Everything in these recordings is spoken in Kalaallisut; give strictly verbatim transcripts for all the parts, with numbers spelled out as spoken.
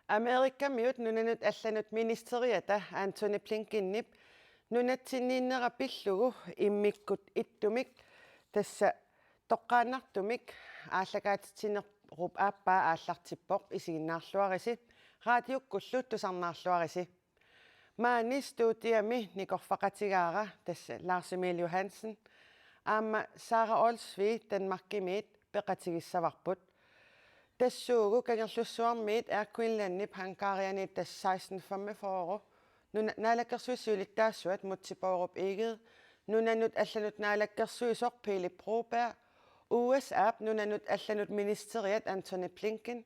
Amerikamiut nunanut allanut ministeriata Antony Blinkenip nunatsinniinnera pillugu immikkut ittumik, tassa toqqaannartumik aallakaatitsinerup aappaa aallartippoq, isiginnaarluarisi, raatiukkullu tusarnaarluarisi. Maani studiami nikorfaqatigaara tassa Lars Emil Johansen aamma Sara Olsvig Danmarkimiit peqatigissavarput. Tassuugu Kangerlussuarmiit Air Greenlandip hangarianiit tassa seksten femogfyrre, nuna-, naalakkersuisut siulittaasuat Múte Bourup Egede, nunanut allanut naalakkersuisoq Pele Broberg, U S A-p nunanut allanut ministeriat Antony Blinken,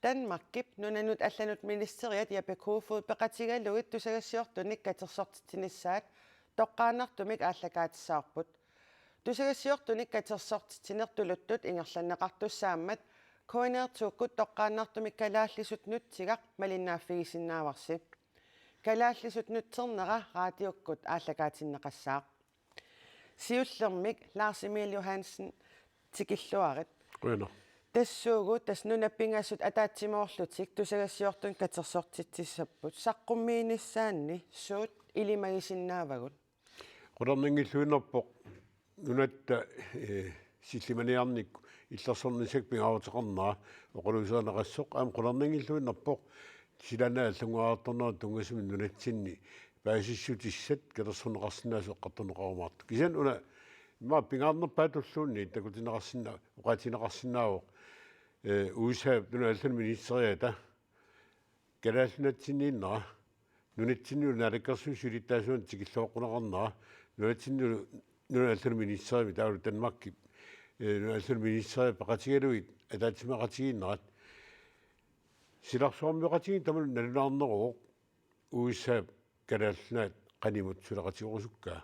Danmarkip nunanut allanut ministeriat Jeppe Kofod peqatigalugit tusagassiortunik katersortitsinissaat toqqaannartumik aallakaatissavarput. Tusagassiortunik katersortitsineq tuluttut ingerlanneqartussaammat K N R to-kkut toqqaannartumik kalaallisut nutsigaq malinnaaffigisinnaavarsi. Kalaallisut nutsernera raatiukkut aallakaatinneqassaaq. Siullermik Lars Emil Johansen, tikilluarit. Qujanaq. Tassuugu tassa nunat pingasut ataatsimoorlutik tusagassiortunik katersortitsissapput, saqqummiinissaanni suut ilimagisinnaavagut? Qularnanngilluinnarpoq nunatta, eh, sillimaniarnikkut illersornissakka pingaaruteqarnera oqaluuserineqassasoq, aamma qularnanngilluinnarpoq silaannaat allanngoriartornerat tunngasumik nunatsinni paasissutissat katersorneqarsinnaasut eqqartorneqarumaartut. Kisianni una immaqa pingaarnerpaatulluunniit takutinneqarsinna-, oqaatigineqarsinnaavoq, eh, U S A-p nunanut allanut ministeriata Kalaallit Nunatsinniinnera nunatsinnilu naalakkersuisut siulittaasuanni tikilluaqquneqarnera, nunatsinnilu nunanut allanut ministerimik, taavalu Danmarkip, eh, nunanut allanut ministerimik peqatigalugit ataatsimeeqatigiinnerat. Silarsuarmioqatigiinneq tamanut nalunaarneruvoq U S A-p Kalaallit Nunaat qanimut suleqatigerusukkaa.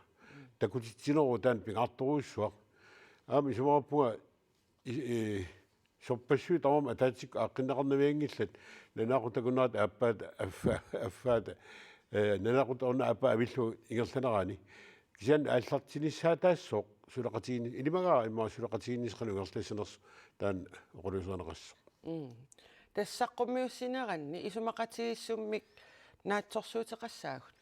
Takutitsineruvoq taanna pingaartorujussuaq. Aamma isumaqarpunga i-, i-, sorpassuit tamarmik ataatsikkut aaqqinneqarnavianngillat, nanaaqutaq takunerat aappaata, affa-, affaata, eh, nanaaqutaq takunerat aappaa avillugu ingerlanerani. Kisianni aallartinissaataassaaq suleqatigiinni-, ilimagaara immaqa suleqatigiinnissaq qanoq ingerlassanersoq taanna oqaluuserineqassasoq. Mm. Tassa saqqummiussineranni isumaqatigiissummik naatsorsuuteqassaagut?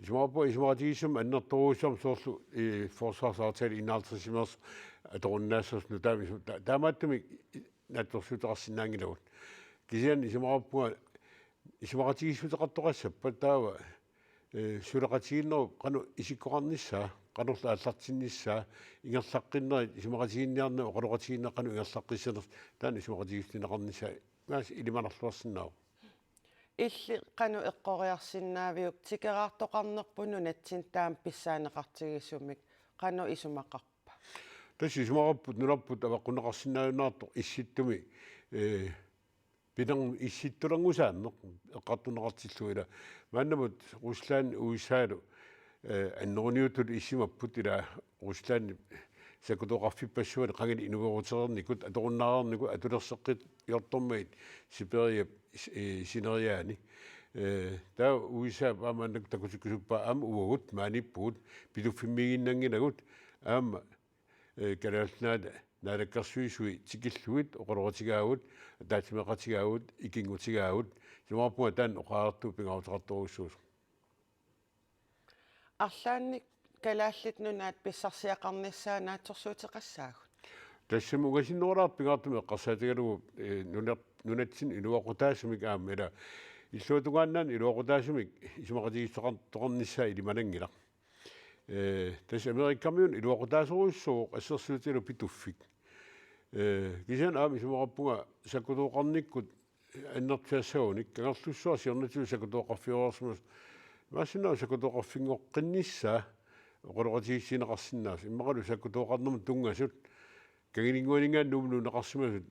Isumaqarpunga isumaqatigiissummik annertoorujussuarmik, soorlu, eh, forsvarsaftale enoghalvtredsimeersoq atorunnaassasoq nutaamik isu-, ta-, taamaattumik naatsorsuuteqarsinnaanngilagut. Kisianni isumaqarpunga isumaqatigiissuteqartoqassappat taava, eh, suleqatigiinnerup qanoq isikkoqarnissaa, qanorlu aallartinnissaa, ingerlaqqinnerit isumaqatigiinniarneq, oqaloqatigiinneq qanoq ingerlaqqissanersoq, taanna isumaqatigiissutinneqarnissaa imaas ilimanarluarsinnaavoq. Illit qanoq eqqoriarsinnaaviuk, tikeraartoqarnerput nunatsinni taama pissaaneqartigisumik, qanoq isumaqarpa? Tassa isumaqarput nunarput avaqqunneqarsinnaajunnaartoq Issittumi, eh, pinerm-, Issittulerngusaanneq eqqartorneqartillugu, ila maannamut Rusland U S A-lu, eh, anneruniuttut issimapput, ila Ruslandip sakkutooqarfippassuani qangali inuerutereernikut, atorunnaareernikut atulerseqqiortormagit Sibiriap s-, eh, sineriaani. Eh, taava U S A-p aamma maannakkut takutikkusuppaa aamma uagut maaniippugut, Pituffimmiiginnanngilagut, aamma, eh, Kalaallit Nunaata naalakkersuisui tikillugit oqaloqatigaagut, ataatsimeeqatigaagut, ikinngutigaagut, isumaqarpunga taanna oqariartuuvoq pingaaruteqartorujussuusoq. Arlaannik Kalaallit Nunaat pissarsiaqarnissaa naatsorsuuteqassaagut? Tassami ungasinnerulaarpoq pingaartumik eqqarsaatigalugu, eh, nuna-, nunatsinni iluaqutaasumik aamma, ila illuatungaannaani iluaqutaasumik isumaqatigiissuteqar-, toqarnissaa ilimananngilaq. Eh, tassa Amerikamiunut iluaqutaasorujussuuvoq assersuutigalugu Pituffik. Eh, kisianni aamma isumaqarpunga sakkutooqarnikkut annertusassagunik, Kangerlussuaq siornatigut sakkutooqarfioreersimasoq, imaassinnaavoq sakkutooqarfinngoqqinnissaa oqaloqatigiissineqarsinnaasoq, immaqalu sakkutooqarnermut tunngasut, Kanginnguaninngaanniit Nuummut nunneqarsimasut,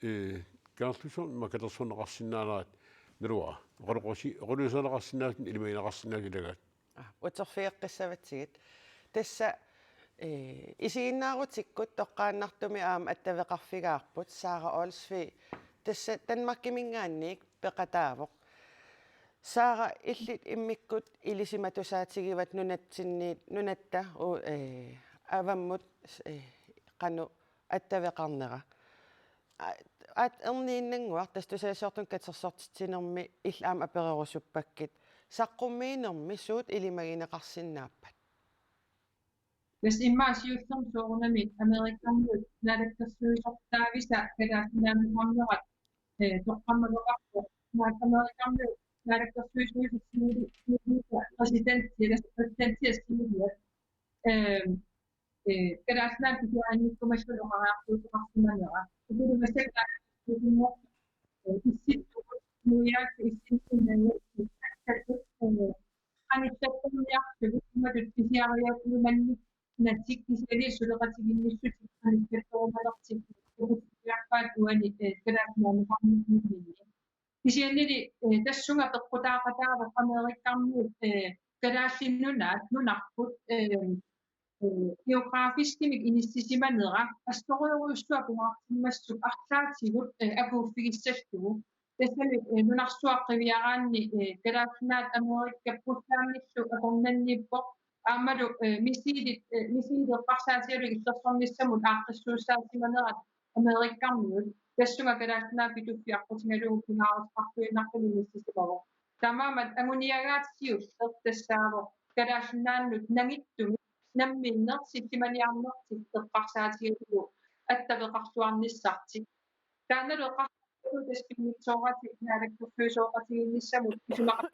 eh, Kangerlussuarmi katersorneqarsinnaanerat naluara. Oqaloqasi-, oqaluuserineqarsinnaasut ilimagineqarsinnaasut ilagaat. Ah, uterfigeqqissavatsigit. Tassa, eh, isiginnaarutikkut toqqaannartumik aamma attaveqarfigaarput, Sara Olsvig. Tassa Danmarkiminngaanniit peqataavoq. Sara, illit immikkut ilisimatusaatigivat nunatsinni, nunatta u-, eh, avammut, eh, qanoq attaveqarnera. A-, aat erniinnannguaq tassa tusagassiortunut katersortitsinermi illit aamma apererusuppakkit. Saqqummiinermi suut ilimagineqarsinnaappat? Tassa immaqa siullermik soorunami Amerikamiut naalakkersuisortaavisa Kalaallit Nunaannerat, eh, toqqammaveqarpoq. Naak Amerikamiut naalakkersuisuisa siuli-, siuliisa præsidenti, tassa præsidenti siuliat. Ehm, eh, Kalaallit Nunaat pisuarinnikkumallutik oqariartuuteqarsimanera. Ukulu massakkut naalakkersuisunngortut, eh, Issittumi, New York Issittumi, eh, qanittattorniarlugu imatut pisiariarusumannik natik kisianni suleqatigiinnissutit qanittattorumanertik takutikkiarpaat uani, eh, Kalaallit Nunaanneqarnerminni. Kisiannili, eh, tassunga peqqutaaqataavoq Amerikamiut, eh, Kalaallit Nunaat nunarput, eh, eh, geografiskimik inissisimanera assorujussuaq pingaartimmassuk arlaatigut, eh, akuuffigissallugu. Tassami, eh, nunarsuaq qiviaraanni, eh, Kalaallit Nunaat Amerikap pullaanngillu akornanniippoq. Aammalu, eh, missilit, eh, missilit eqqarsaatigalugit illersornissamut aaqqissuussaasimanerat Amerikamiut tassunga Kalaallit Nunaat Pituffik aqqutigalugu pingaaruteqartuinnartumik inissisimavoq. Taamaammat anguniagaat siulleq tassaavoq Kalaallit Nunaannut nangittumik namminneq sillimaniarnertik eqqarsaatigalugu attaveqarluarnissartik. Taannalu eqqarsaatigalugu tassa pinngitsooratik naalakkersuisooqatigiinnissamut isumaqa-,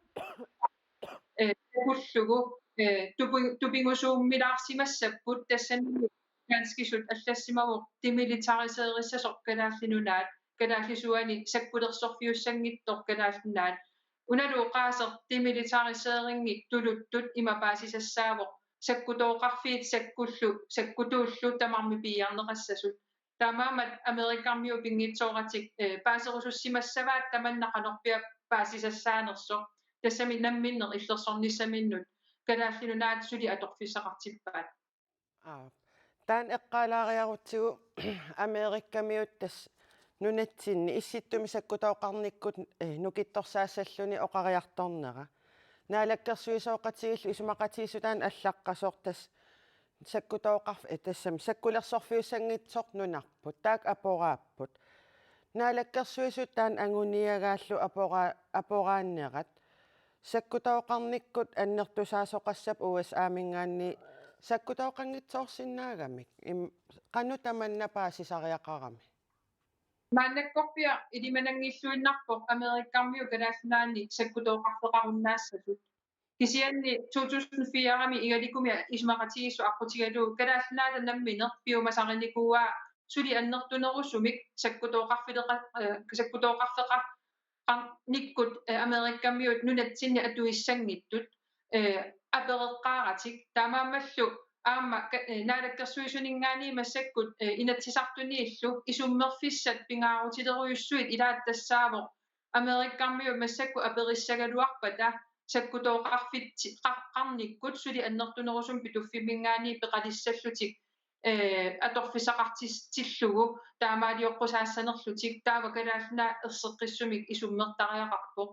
eh, takullugu, eh, tupi-, tupigusuummilaarsimassapput tassani danskisut allassimavoq demilitariseerissasoq Kalaallit Nunaat, kalaallisuuani sakkulersorfiussanngitsoq Kalaallit Nunaat. Unalu oqaaseq demilitariseeringi tuluttut ima paasisassaavoq sakkutooqarfiit sakkullu, sakkutuullu tamarmik piiarneqassasut. Taamaammat Amerikamiut pinngitsooratik, eh, paaserusussimassavaat tamanna qanorpiaq paasisassaanersoq. Tassami namminneq illersornissaminnut Kalaallit Nunaat suli atorfissaqartippaat. Aap. Taanna eqqaalaariarutsigu Amerikamiut tassa nunatsinni Issittumi sakkutooqarnikkut, eh, nukittorsaassalluni oqariartornera. Naalakkersuisooqatigiillu isumaqatigiissutaanni allaqqasoq tassa sakkutooqarf-, eh, tassami sakkulersorfiussanngitsoq nunarput. Taakku aporaapput. Naalakkersuisut taanna anguniagaallu apora-, aporaannerat. Sakkutooqarnikkut annertusaasoqassapput U S A-minngaanniit sakkutooqanngitsoorsinnaagamik. Im-, qanoq tamanna paasisariaqarami? Maannakkorpiaq ilimananngilluinnarpoq Amerikamiut Kalaallit Nunaanni sakkutooqarfeqarunnaassasut. Kisianni to tusind fire-mi igalikumi isumaqatigiissut aqqutigalugu Kalaallit Nunaata nammineq piumasarinikuuaa suli annertunerusumik sakkutooqarfileqa-, eh, sakkutooqarfeqa-, qarnikkut, eh, Amerikamiut nunatsinni atuissanngitsut, eh, apereqqaaratik. Taamaammallu aamma ka-, eh, naalakkersuisuninngaanniit massakkut, eh, Inatsisartuniillu isummerfissat pingaarutilerujussuit ilaat tassaavoq Amerikamiut massakkut aperissagaluarpata sakkutooqarfitsi-, qa-, qarnikkut suli annertunerusumik Pituffimminngaanniit peqalissallutik, eh, atorfissaqartitsillugu taamaalioqqusaassanerlutik taava Kalaallit Nunaat erseqqissumik isummertariaqarpoq.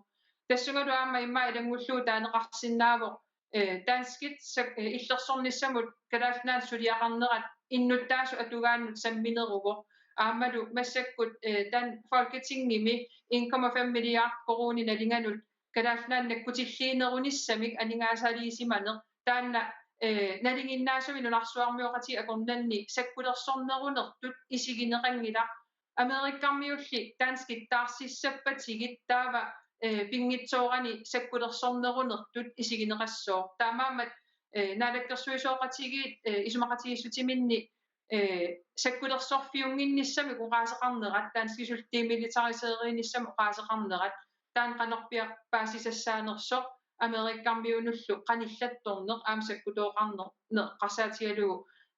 Tassungalu aamma immaqa ilanngullugu taaneqarsinnaavoq, eh, danskit sak-, eh, illersornissamut Kalaallit Nunaannut suliaqarnerat innuttaasut atugaannut sammineruvoq. Aammalu massakkut, eh, taanna Folketingimi en komma fem milliard koruunit nalinganut Kalaallit Nunaat nakkutilliinerunissamik aningaasaliisimaneq taanna, eh, nalinginnaasumik nunarsuarmioqatigiit akornanni sakkulersornerunertut isigineqanngilaq. Amerikamiulli danskit taarsissappatigit taava, eh, pinngitsoorani sakkulersornerunertut isigineqassooq. Taamaammat, eh, naalakkersuisooqatigiit, eh, isumaqatigiissutiminni, eh, sakkulersorfiunnginnissamik oqaaseqarnerat, danskisullu demilitariseerinissamik oqaaseqarnerat, taanna qanorpiaq paasisassaanersoq, Amerikamiunullu qanillattorneq aamma sakkutooqarneq eqqarsaatigalugu,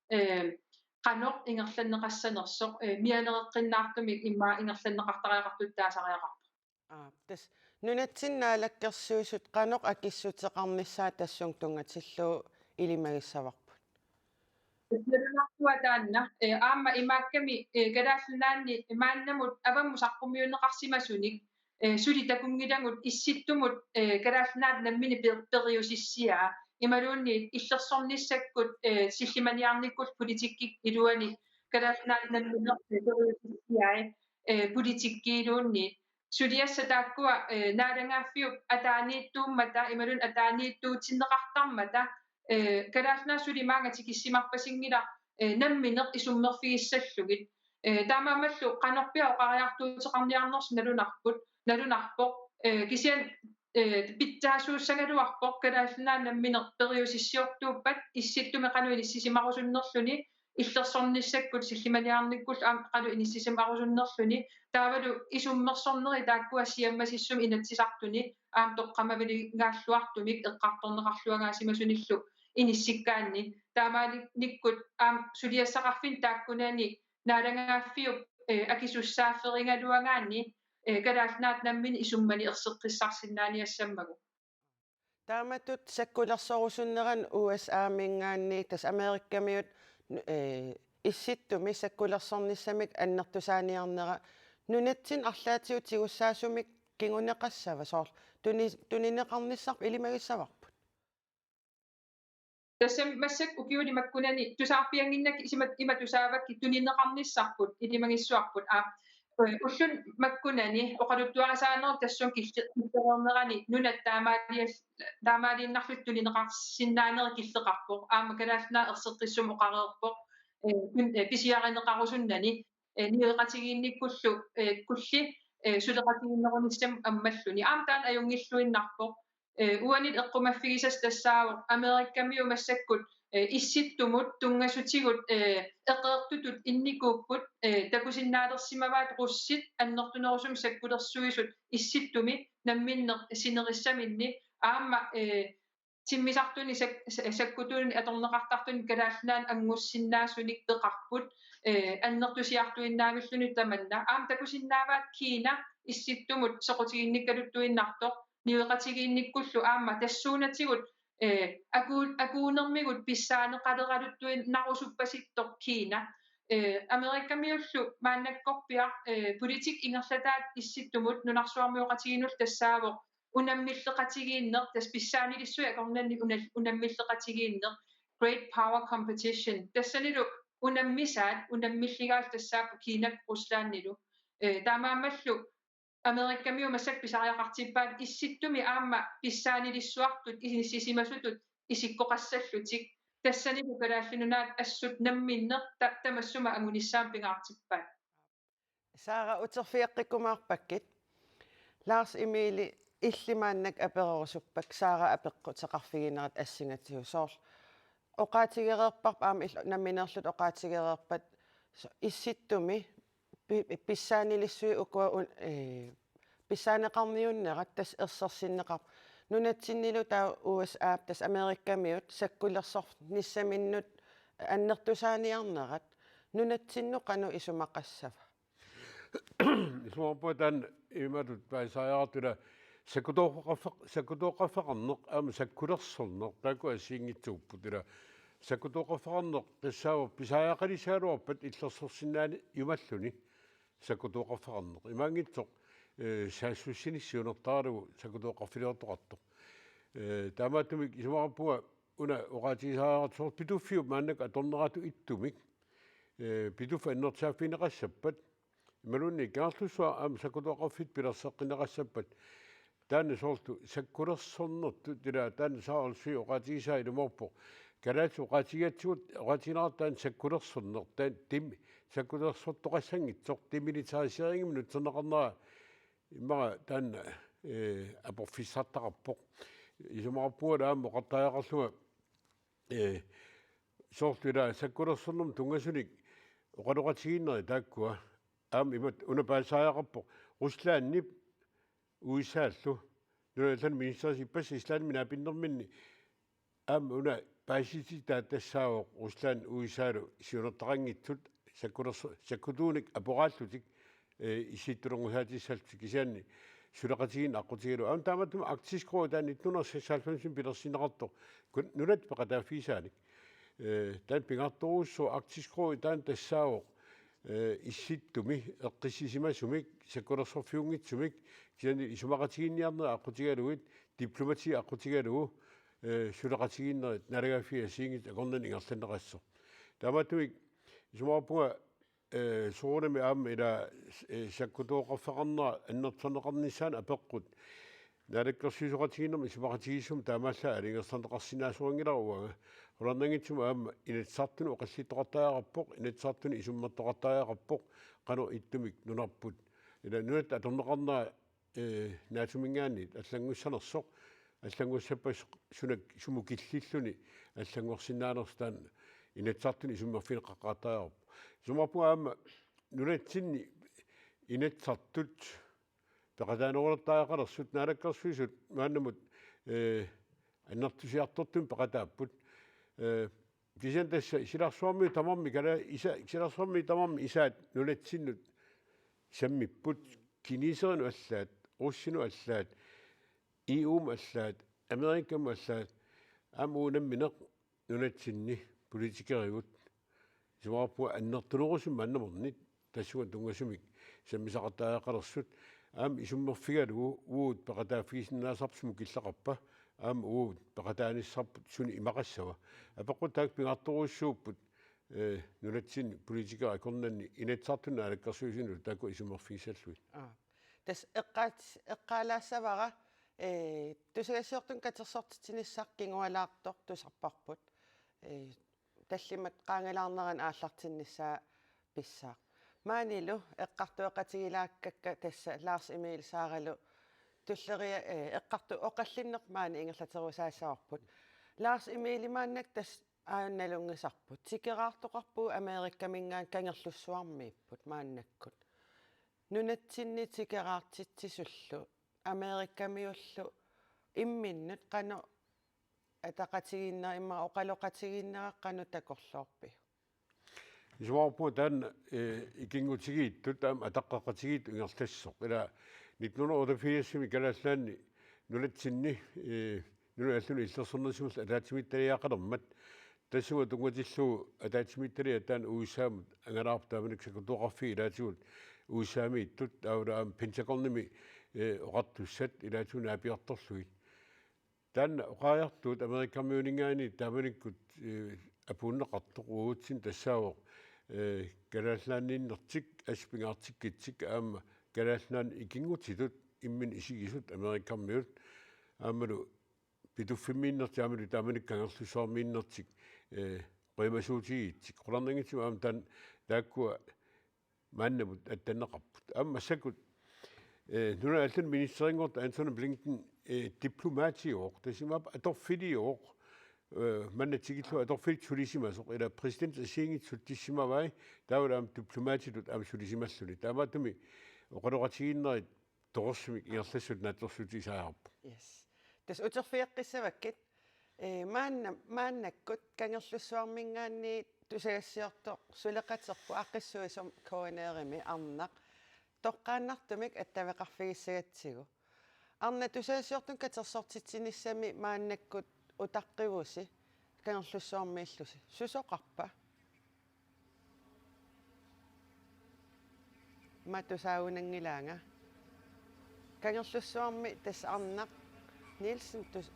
eh, qanoq ingerlanneqassanersoq, eh, mianereqqinnaartumik immaqa ingerlanneqartariaqartutut taasariaqarpoq. Aap, tassa nunatsinni naalakkersuisut qanoq akissuteqarnissaat tassunga tunngatillugu ilimagissavarput? Tassa nalunartua taanna, eh, aamma imaakkami, eh, Kalaallit Nunaanni maannamut avammut saqqummiunneqarsimasunik, eh, suli takunngilagut Issittumut, eh, Kalaallit Nunaat nammineq per-, periusissiaa. Imaluunniit illersornissakkut, eh, sillimaniarnikkut politikkikkut iluani Kalaallit Nunaat nammineq, eh, periusissiai. eh, politikkiiluunniit. Suliassat taakkua, eh, naalagaaffiup ataaniittuummata, imaluunniit ataaniittuutinneqartarmata, eh, Kalaallit Nunaat suli maanga tikissimarpasinngilaq, eh, nammineq isummerfigissallugit. Eh, taamaammallu qanorpiaq oqariartuuteqarniarnersoq nalunarput, nalunarpoq, eh, kisianni, eh, pitsaasuussagaluarpoq Kalaallit Nunaat nammineq periusissiortuuppat Issittumi qanoq inissisimarusunnerluni, illersornissakkut sillimaniarnikkullu aamma qanoq inissisimarusunnerluni, taavalu isummersorneri taakkua siammasissumik Inatsisartuni aamma toqqammavigalugaalluartumik eqqartorneqarluagaasimasunillu inissikkaanni. Taamaalikkut aamma suliassaqarfinni taakkunani naalagaaffiup, eh, akisussaafferigaluagaanni, eh, Kalaallit Nunaat nammineq isummani erseqqissaarsinnaaniassammagu. Taamatut sakkulersorusunnerani U S A-minngaanniit tassa Amerikamiut, eh, Issittumi sakkulersornissamik annertusaaniarnera nunatsinni arlaatigut tigussaasumik kinguneqassava, soorlu tuni-, tunineqarnissarput ilimagissavarput? Tassami massakkut ukiuni makkunani tusarpianginnakku isima-, ima tusaavakkit tunineqarnissarput ilimagissavarput, aap. Eh, ulluni makkunani oqaluttuarisaanerup tassunga killi-, killereernerani nunat taamaalias-, taamaaliinnarlutik tunineqarsinnaaneri killeqarpoq. Aamma Kalaallit Nunaat erseqqissumik oqareerpoq, eh, tun-, eh, pisiarineqarusunnani, eh, niueqatigiinnikkullu, eh, -kkulli, eh, suleqatigiinnerunissamut ammalluni. Aamma taanna ajunngilluinnarpoq. Eh, uanili eqqumaffigisassat tassaavoq Amerikamiut massakkut, eh, Issittumut tunngasutigut, eh, eqeertutut innikuupput, eh, takusinnaalersimavaat russit annertunerusumik sakkulersuisut Issittumi namminneq sinerissaminni, aamma, eh, timmisartuni sak-, sa-, sakkutuunik atorneqartartunik Kalaallit Nunaanni angussinnaasunik peqarput, eh, annertusiartuinnavilluni tamanna. Aamma takusinnaavaat Kina Issittumut soqutiginnikkaluttuinnartoq, niueqatigiinnikkullu aamma tassuunatigut, eh, akuu-, akuunermigut pissaaneqaleraluttuinnarusuppasittoq Kina. Eh, Amerikamiullu maannakkorpiaq, eh, politikki ingerlataat Issittumut nunarsuarmioqatigiinnullu tassaavoq unammilleqatigiinneq, tassa pissaanilissuit akornanni una-, unammilleqatigiinneq, great power competition. Tassanilu unammisaat, unammilligaallu tassaapput Kinalu Ruslandilu. Eh, taamaammallu Amerikamiut massakkut pisariaqartippaat Issittumi aamma pissaanilissuartut inissisimasutut isikkoqassallutik. Tassanilu Kalaallit Nunaat assut namminneq ta-, tamassuma angunissaanut pingaartippaat. Saara, uterfigeqqikkumaarpakkit. Lars Emil, illit maannakkut apererusuppakka Saara apeqquteqarfiginerat assingatsigu, soorlu oqaatigereerparput aamma il-, nammineerlutit oqaatigereerpat so-, Issittumi pi-, pissaanilissuit ukua un-, eh, pissaaneqarniunnerat tassa ersersinneqarpoq. Nunatsinnilu taava U S A-p tassa Amerikamiut sakkulersornissaminnut annertusaaniarnerat nunatsinnut qanoq isumaqassava? Isumaqarpunga taanna imatut paasisariaqartoq, ila sakkutooqaffeq-, sakkutooqaffeqarneq aamma sakkulersorneq taakku assigiinngitsuupput. Ila sakkutooqaffeqarneq tassaavoq pisariaqalissagaluarpat illersorsinnaanejumalluni sakkutooqaffeqarneq. Imaanngitsoq, eh, saassussineq siunertaralugu sakkutooqarfiliortoqartoq. Eh, taamaattumik isumaqarpunga una oqaatigisariaqartoq, soorlu Pituffiup maannakkut atorneratut ittumik, eh, Pituffik annertusaaffigineqassappat, imaluunniit Kangerlussuaq aamma sakkutooqarfittut pilerseqqinneqassappat, taanna soorlu sakkulersornertut, ila taanna Saara Olsvig oqaatigisaa ilumoorpoq. Kalaallisut oqaatigigatsigu, oqaatigineqartoq taanna sakkulersorneq, taanna dem-, sakkulersortoqassanngitsoq, demilitariseringi nutserneqarnera immaqa taanna, eh, aporfissartaqarpoq. Isumaqarpunga aamma oqartariaqarlunga, eh, soorlu ila sakkulersornermut tunngasunik oqaloqatigiinnerit taakkua. Aamma imatut una paasisariaqarpoq Ruslandip U S A-llu, nunat allanut ministerit ippassaq Islandimi naapinnerminni, aamma una paasissutitaa tassaavoq Rusland U S A-lu siunertaqanngitsut sakkulerso-, sakkutuunik aporaallutik, eh, Issittulerngusaatissallutik, kisianni suleqatigiinneq aqqutigalugu. Aamma taamaattumik Arktisk Råd taanna nitten hundrede seksoghalvfems pilersinneqartoq kun-, nunatta peqataaffigisaanik. Eh, taanna pingaartorujussuuvoq. Arktisk Råd taanna tassaavoq, eh, Issittumi eqqissisimasumik, sakkulersorfiunngitsumik, kisianni isumaqatigiinniarnerit aqqutigalugit, diplomati aqqutigalugu, eh, suleqatigiinnerit naalagaaffiit assigiinngitsut akornanni ingerlanneqassasoq. Taamaattumik isumaqarpunga eh, soorunami aamma ila, eh, sakkutooqarfeqarnera annertuneqarnissaanut apeqqut. Naalakkersuisooqatigiinnermi isumaqatigiissummi taamaallaat aalajangersarneqarsinnaasunngilara uanga. Qularnanngitsumik aamma Inatsisartuni oqallittoqartariaqarpoq, Inatsisartuni isummertoqartariaqarpoq, qanoq ittumik nunarput. Ila nunatta atorneqarnera, eh, naatsuminngaanniit allanngussanersoq, allanngussappat sunak sumut killilluni allanngorsinnaanersoq taanna Inatsisartuni isummerfigineqaqattariaqarpoq. Isumaqarpunga aamma nunatsinni Inatsisartut peqataanerulertariaqalersut Naalakkersuisut maannamut, eh, annertusiartortumik peqataapput. Eh, kisianni tassa silarsuarmiut tamarmik kala-, isa-, silarsuarmiut tamarmik isaat nunatsinnut sammipput, kineserinut allaat, russinut allaat, E U-mut allaat, Amerikamut allaat, aamma uagut nammineq nunatsinni politikerigut isumaqarpunga annertunerusumik maannamornit tassunga tunngasumik sammisaqartariaqalersut, aamma isummerfigalugu uagut peqataaffigisinnaasarput sumut killeqarpa, aamma uagut peqataanissarput suni imaqassava. Apeqqut taakku pingaartorujussuupput, eh, nunatsinni politikerit akornanni Inatsisartuni Naalakkersuisunillu taakku isummerfigissallugit. Aa. Tassa eqqaat-, eqqaalaassavara, eh, tusagassiortunut katersortitsinissaq kingualaartoq tusarparput. Eh, tallimat qaangilaarneranni aallartinnissaa pissaaq. Maanilu eqqartueqatigilaakkakka tassa Lars Emil Saaralu tulleriia, eh, eqqartut oqallinneq maani ingerlaterusaassavarput. Lars Emil, maannakkut tassa aajuna nalunngisarput. Tikeraartoqarpugut Amerikaminngaanniit Kangerlussuarmiipput maannakkut. Nunatsinni tikeraartitsisullu Amerikamiullu imminnut qanoq ataqatigiinneq immaqa oqaloqatigiinneq qanoq takorloorpiuk? Isumaqarpunga taanna, eh, ikinngutigiittut aamma ataqqeqatigiittut ingerlassasoq. Ila nitten hundrede otteogfirsimi Kalaallit Nunaanni nunatsinni, eh, nunat allanut illersornersimallutik ataatsimiititaliaqalermat, tassunga tunngatillugu ataatsimiititaliat taanna U S A-mut angalaarput, taamanikkut sakkutooqarfiit ilaatigut U S A-miittut, taavalu aamma Pentagonimi, eh, oqartussat ilaatigut naapiartorlugit. Taanna oqariartuut Amerikamiuninngaanniit taamanikkut, eh, apuunneqartoq uagutsinnut tassaavoq, eh, Kalaallit Nunaanniinnertik assut pingaartikkitsik aamma Kalaallit Nunaannut ikinngutitut imminnut isigisut Amerikamiut aammalu Pituffimmiinnertik aammalu taamanikkut Kangerlussuarmiinnertik, eh, qujamasuutigigatsigu. Qularnanngitsumik aamma taanna taakkua maannamut attanneqarput. Aamma massakkut, eh, nunat allanut ministerinngortoq Antony Blinken, eh, diplomatiuvoq, tassa imaappoq atorfiliuvoq, eh, manna tikillugu atorfillit sulisimasoq, ila præsidentip assigiinngitsoq suttissimavai, taavalu aamma diplomatitut aamma sulisimalluni. Taamaattumik oqaloqatigiinnerit toqursumik ingerlassasoq naatsorsuutigisariaqarpoq. Yes. Tassa uterfigeqqissavakkit, eh, maanna, maannakkut Kangerlussuarminngaanniit tusagassiortoq suleqaterput aaqqissuisoq K N R-imi arnaq. Toqqaannartumik attaveqarfigissagatsigu. Arnaq tusagassiortunut katersortitsinissami maannakkut utaqqivusi Kangerlussuarmiillusi. Susoqarpa? Ima tusaagunanngilaanga. Kangerlussuarmi tassa arnaq Nielsen tus-,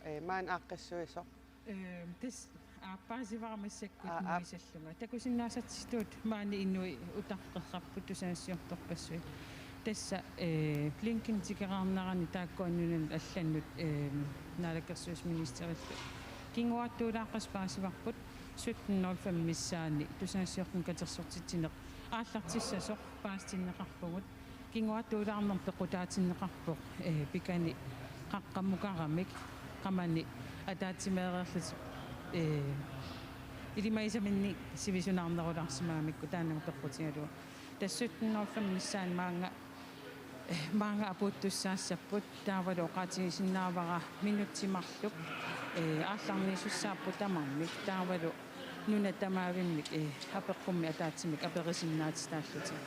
eh, maani aaqqissuisoq. Eh, tassa aappaasivara massakkut. Aa, aap. Nuisallunga. Takusinnaasatsitut maani inuit utaqqerrapput tusagassiortorpassuit. Tassa, eh, Blinken tikeraarnerani taakkua nunanut allanut, eh, naalakkersuisut ministerillu kinguaattuulaaqqasut paasivarput sytten nul fem missaani tusagassiortunut katersortitsineq aallartissasoq paasitinneqarpugut. Kinguaattuulaarnermut pequtaatinneqarpoq, eh, pikani qaqqamukaramik, qamani ataatsimeereerlutik, eh, ilimagisaminnik sivisunaarnerulaarsimagamikku taannagu peqqutigalugu. Tassa sytten nul fem missaani maanga, eh, maanga apuuttussaassapput, taavalu oqaatigisinnaavara minutsit marluk, eh, aallarniisussaapput tamarmik, taavalu nunat tamaavimmik, eh, apeqqummik ataatsimik aperisinnaatitaallutik.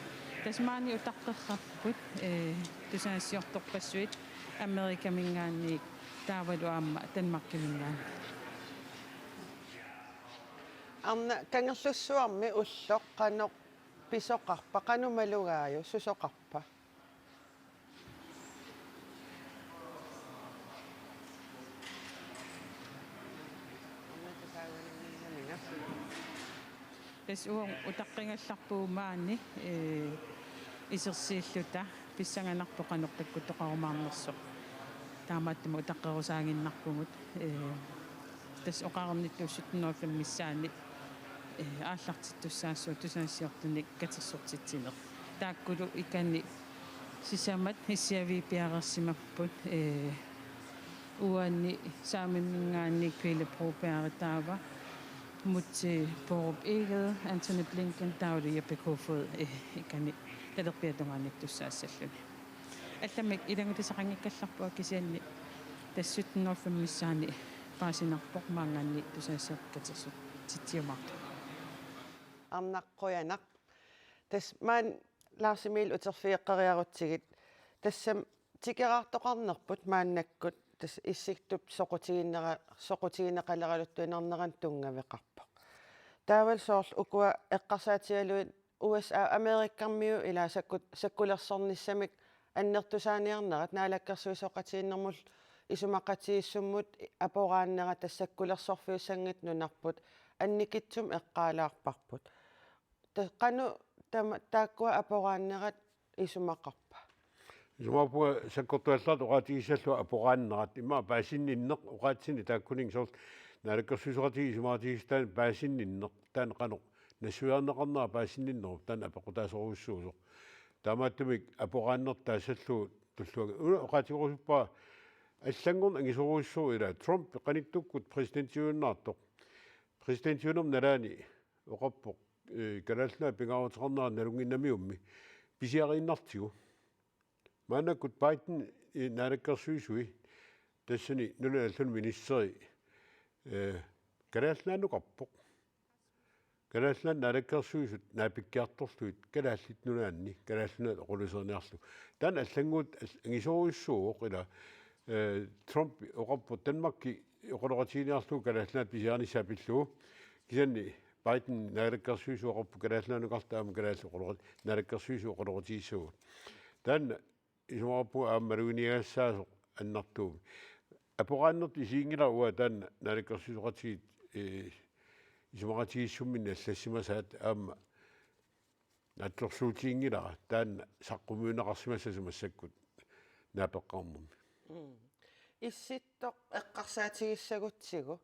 Tassa maani utaqqerrapput, eh, tusagassiortorpassuit Amerikaminngaanniit taavalu aamma Danmarkiminngaanniit. Arnaq Kangerlussuarmi ulloq qanoq pisoqarpa, qanoq malugaajuk, susoqarpa? Tassa uagut utaqqigallarpugut maani, ee, isersiilluta pissanganarpoq qanoq takkuttoqarumaarnersoq. Taamaattumik utaqqerusaaginnarpugut, ee, tassa oqarnittut sytten hundrede og fem missaani, ee, aallartittussaassuup tusagassiortunik katersortitsineq. Taakkulu ikani sisamat issiaviit piareersimapput, ee, uani Saamiminngaanniit Kvile Broberg taava, Múte Bourup Egede, Antony Blinken taavalu Jeppe Kofod, ee, ikani talerpiata tungaanittussaassalluni. Allamik ilanngutisaqanngikkallarpunga kisianni tassa sytten hundrede og fem missaani paasinarpoq maanngaanniit tusagassiortunik katersortitsiumaartoq. Arnaq qujanaq. Tassa maani Lars Emil uterfigeqqeriarutsigit. Tassami tikeraartoqarnerput maannakkut tassa Issittup soqutiginnera-, soqutigineqaleraluttuinnarneranut tunngaveqarpoq. Taavalu soorlu ukua eqqarsaatigalugit U S A Amerikamiut ilaa sakku-, sakkulersornissamik annertusaaniarnerat naalakkersuisooqatigiinnermullu isumaqatigiissummut aporaannerat tassa sakkulersorfiussanngitsut nunarput annikitsumik eqqaalaarparput. Ta-, qanoq tama-, taakkua aporaannerat isumaqarpa? Isumaqarpunga sakkortuallaat oqaatigissallugu aporaannerat, immaqa paasinninneq oqaatsinik taakkuninnga soorlu naalakkersuisooqatigiit isumaqatigiissutaannik paasinninneq, taanna qanoq nassuiarneqarnera paasinninnerup taanna apeqqutaasorujussuusoq. Taamaattumik aporaannertut taassallugu tulluanngilaq. Una oqaatigerusuppara allanngorneq angisoorujussuuvoq ilaa Trump qanittukkut præsidentiujunnaartoq. Præsidentiunerma nalaani oqarpoq, ee, Kalaallit Nunaat pingaaruteqarnera nalunnginnamiummi pisiariinnartigu. Maannakkut Biden, ee, naalakkersuisui tassani nunani allani ministeri, ee, Kalaallit Nunaannukarpoq. Kalaallit Nunaanni naalakkersuisut naapikkiartorlugit Kalaallit Nunaanni Kalaallit Nunaat oqaluuseriarlugu. Taanna allannguuttoq al-, angisoorujussuuvoq ilaa, ee, Trump oqarpoq Danmarki oqaloqatiginiarlugu Kalaallit Nunaat pisiarinissaa pillugu. Kisianni Biden naalakkersuisui oqarpoq Kalaallit Nunaannukartut aamma kalaallit oqaloqat-, naalakkersuisut oqaloqatigissagutsigu. Taanna isumaqarpunga aamma maluginiagassaasoq annertuumik. Aporaannertut isiginngilara uanga taanna naalakkersuisooqatigiit, ee, isumaqatigiissumminni allassimasaat aamma naatsorsuutiginngilara taanna saqqummiunneqarsimassasoq massakkut naapeqqaarnermi. Mm. Issittoq eqqarsaatigissagutsigu.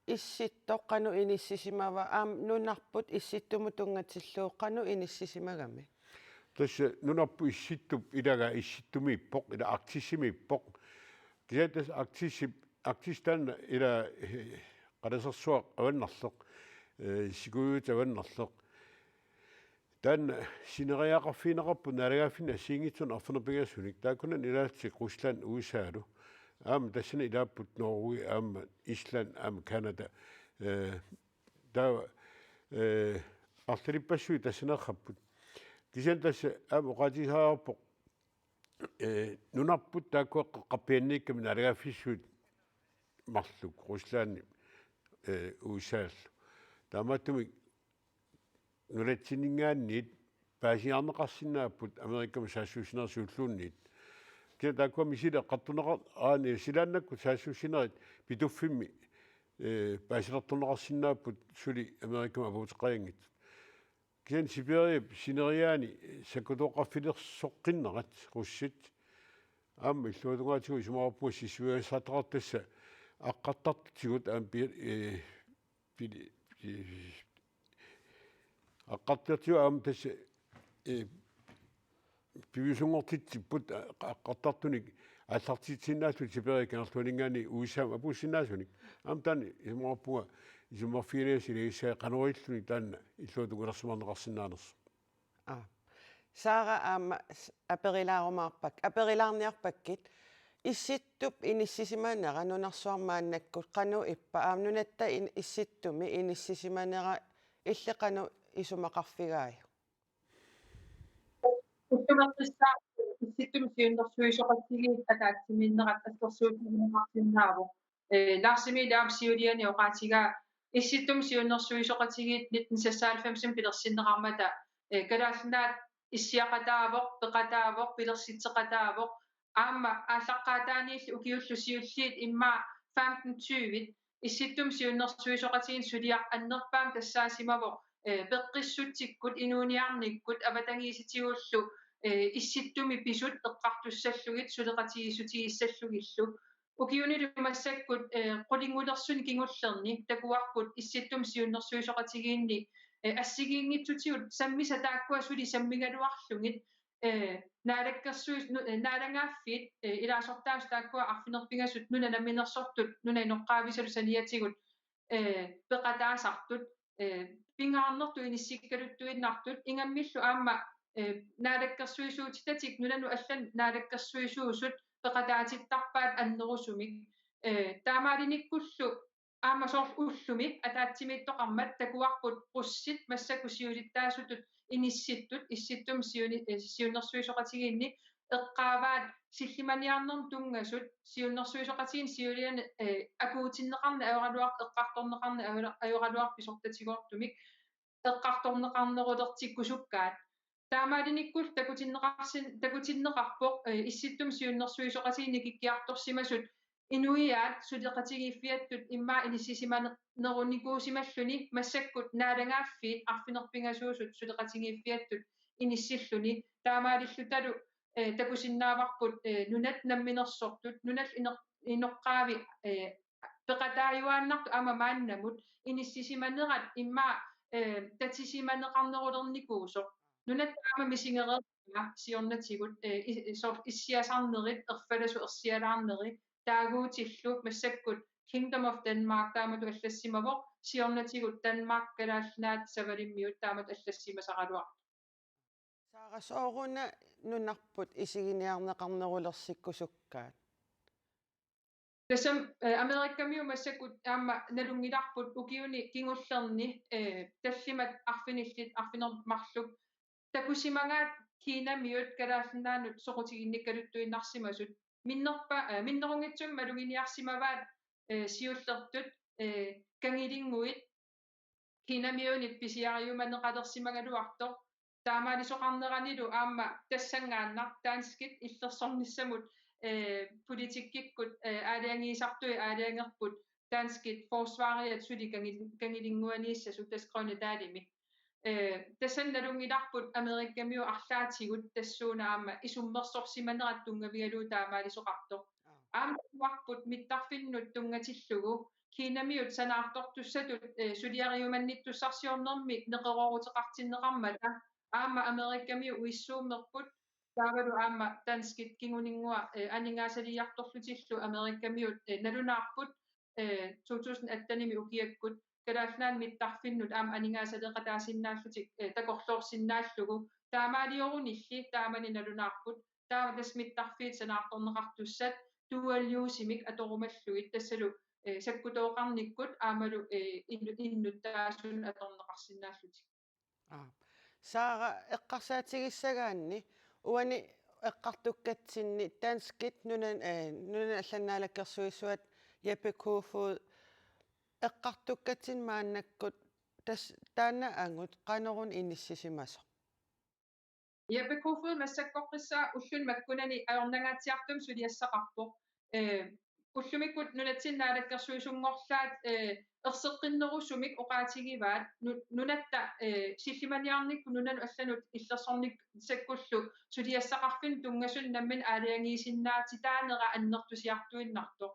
Issittoq qanoq inissisimava, aamma nunarput Issittumut tunngatillugu qanoq inissisimagami? Tassa nunarput Issittup ilagaa Issittumiippoq, ilaa Arktisiimiippoq. Kisianni tassa Arktisi-, Arktis taanna ilaa, ee, qalasersuaq avannarleq, ee, sikuiutit avannarleq. Taanna sineriaqqarfigineqarpoq naalagaaffinni assigiinngitsunik arfineq-pingasunit. Taakkunani ilaatigut Rusland, U S A-lu. Aamma tassani ilaapput Norge, aamma Island, aamma Canada. Ee, taava, ee, arlalippassuit tassaneerparput. Kisianni tassa aamma oqaatigisariaqarpoq, ee, nunarput taakkua eqqarpianniikkami naalagaaffissuit marluk, Ruslandip, ee, U S A-llu. Taamaattumik nunatsinninngaanniit paasiarneqarsinnaapput Amerikamut saassussinerit siulliulluunniit. Kisianni taakkua misilittut eqqartorneqar-, aani silaannakkut saassussinerit Pituffimmi, ee, paasilertorneqarsinnaapput suli Amerikamut apuuteqqajanngitsut. Kisianni Sibiriap sineriaani sakkutooqqaffilersoqqinnerat russit. Aamma illuatungaatigut isumaqarpunga sissuiassartaqartut tassa aqqartartutigut aamma pi-, ee, pili-, pi-, aqqartartutigut aamma tassa, ee, piviusunngortitsipput a-, aqqartartunik aallartitsinnaallutik Sibiriap kangerluaninngaanniit U S A-mut apuussinnaasunik. Aamma taanna isumaqarpunga isummerfiginiassagassiaq qanoq ililluni taanna illuatungalersimaarneqarsinnaanersoq. Aa. Saara aamma s-, aperilaarumaarpak-, aperilaarniarpakkit Issittup inissisimanera nunarsuarmi maannakkut qanoq ippa, aamma nunatta in-, Issittumi inissisimanera illit qanoq isumaqarfigaajuk? Ullumikkut Issittumi siunnersuisoqatigiit ataatsimiinnerat assersuutigineqarsinnaavoq. Ee, Lars Emil aamma siuliani oqaatigaa Issittumi siunnersuisoqatigiit nitten seksoghalvfemsimi pilersinneqarmata, ee, Kalaallit Nunaat issiaqataavoq, peqataavoq, pilersitseqataavoq, aamma aallaqqaataaniilli ukiullu siulliit immaqa femten tyvit Issittumi siunnersuisoqatigiinni suliaq annerpaamik tassaasimavoq, eh, peqqissutsikkut, inuuniarnikkut, avatangiisitigullu, eh, Issittumi pisut eqqartussallugit, suleqatigiissutigissallugillu. Ukiunilu massakkut, eh, qulingulersuni kingullerni takuarput Issittumi siunnersuisoqatigiinni, eh, assigiinngitsutigut sammisat taakkua suli sammigaluarlugit, eh, naalakkersuis-, nu-, eh, naalagaaffiit, eh, ilaasortaasut taakkua arfineq-pingasut nunat namminersortut, nunap inoqqaavisalu saniatigut, eh, peqataasartut, eh, pingaarnertut inissikkaluttuinnartut, ingammillu aamma, eh, naalakkersuisuutitatik nunanut allanut naalakkersuisuusut peqataatittarpaat annerusumik. Eh, taamaalinikkullu aamma soorlu ullumi ataatsimiittoqarmat takuarput russit massakkut siulittaasutut inissittut Issittumi siuni-, eh, siunnersuisoqatigiinni eqqaavaat sillimaniarnermut tunngasut siunnersuisoqatigiinni siuliani, eh, akuutinneqarneq ajoraluarpoq, eqqartorneqarneq ajora-, ajoraluarpoq pisortatigoortumik, eqqartorneqarnerulertikkusukkaat. Taamaalinikkullu takutinneqarsin-, takutinneqarpoq, eh, Issittumi siunnersuisoqatigiinni nikikkiartorsimasut inuiaat suleqatigiiffiattut immaqa inissisimanerunikuusimalluni massakkut naalagaaffiit arfineq-pingasuusut suleqatigiiffiattut inissilluni. Taamaalillutalu, eh, takusinnaavarput, eh, nunat namminersortut, nunat inoq-, inoqqaavi, eh, peqataajuaannartut aamma maannamut inissisimanerat immaqa, eh, tatisimaneqarnerulernikuusoq. Nunatta aamma misigereerpaa siornatigut, eh, i-, i-, soorlu issiasarnerit, erfalasut ersialaarneri, taaguutillu massakkut Kingdom of Denmark taamatut allassimavoq, siornatigut Danmark, Kalaallit Nunaat, Savalimmiut taamatut allassimasaraluartut. Saara, sooruna nunarput isiginiarneqarnerulersikkusukkaat? Tassami, eh, Amerikamiut massakkut aamma nalunngilarput ukiuni kingullerni, eh, tallimat arfinillit, arfineq-marluk takusimagaat Kinamiut Kalaallit Nunaannut soqutiginnikkaluttuinnarsimasut. Minnerpa-, eh, minnerunngitsumik maluginiarsimavaat, eh, siullertut, eh, Kangilinnguit Kinamiunit pisiariumaneqalersimagaluartoq. Taamaalisoqarneranilu aamma tassanngaannaq danskit illersornissamut, eh, politikkikkut, eh, aalajangiisartui aalajangerput danskit forsvariat suli Kangil-, Kangilinnguaniissasut, tassa Grønne Dalimi. Eh, tassani nalunngilarput Amerikamiut arlaatigut tassuuna aamma isummersorsimanerat tunngavigalugu taamaalisoqartoq. Aamma takuarput mittarfinnut tunngatillugu Kinamiut sanaartortussatut, eh, suliariumannittussarsiornermi neqerooruteqartinneqarmata aamma Amerikamiut uissuummerput, taavalu aamma danskit kinguninngua, eh, aningaasaliiartorlutillu Amerikamiut, eh, nalunaarput, eh, to tusind attenimi ukiakkut Kalaallit Nunaanni mittarfinnut aamma aningaasaleeqataasinnaallutik, eh, takorloorsinnaallugu. Taamaaliorunilli taamani nalunaarput. Taava tassa mittarfiit sanaartorneqartussat dual use-imik atorumallugit tassalu, eh, sakkutooqarnikkut aammalu, eh, innu-, innuttaasunut atorneqarsinnaallutik. Aap. Saara, eqqarsaatigissagaanni uani eqqartukkatsinni danskit nunan-, eh, nunanut allanut naalakkersuisuat Jeppe Kofod eqqartukkatsinni maannakkut tassa taanna angut qanoruna inissisimasoq? Jeppe Kofod massakkorpiaq ulluni makkunani ajornangaatsiartumik suliassaqarpoq. Eh, ullumikkut nunatsinni naalakkersuisunngorlaat, eh, erseqqinnerusumik oqaatigivaat nu-, nunatta, eh, sillimaniarnikkut nunanut allanut illersornissakkullu suliassaqarfinnut tunngasunut nammineq aalajangiisinnaatitaanera annertusiartuinnartoq.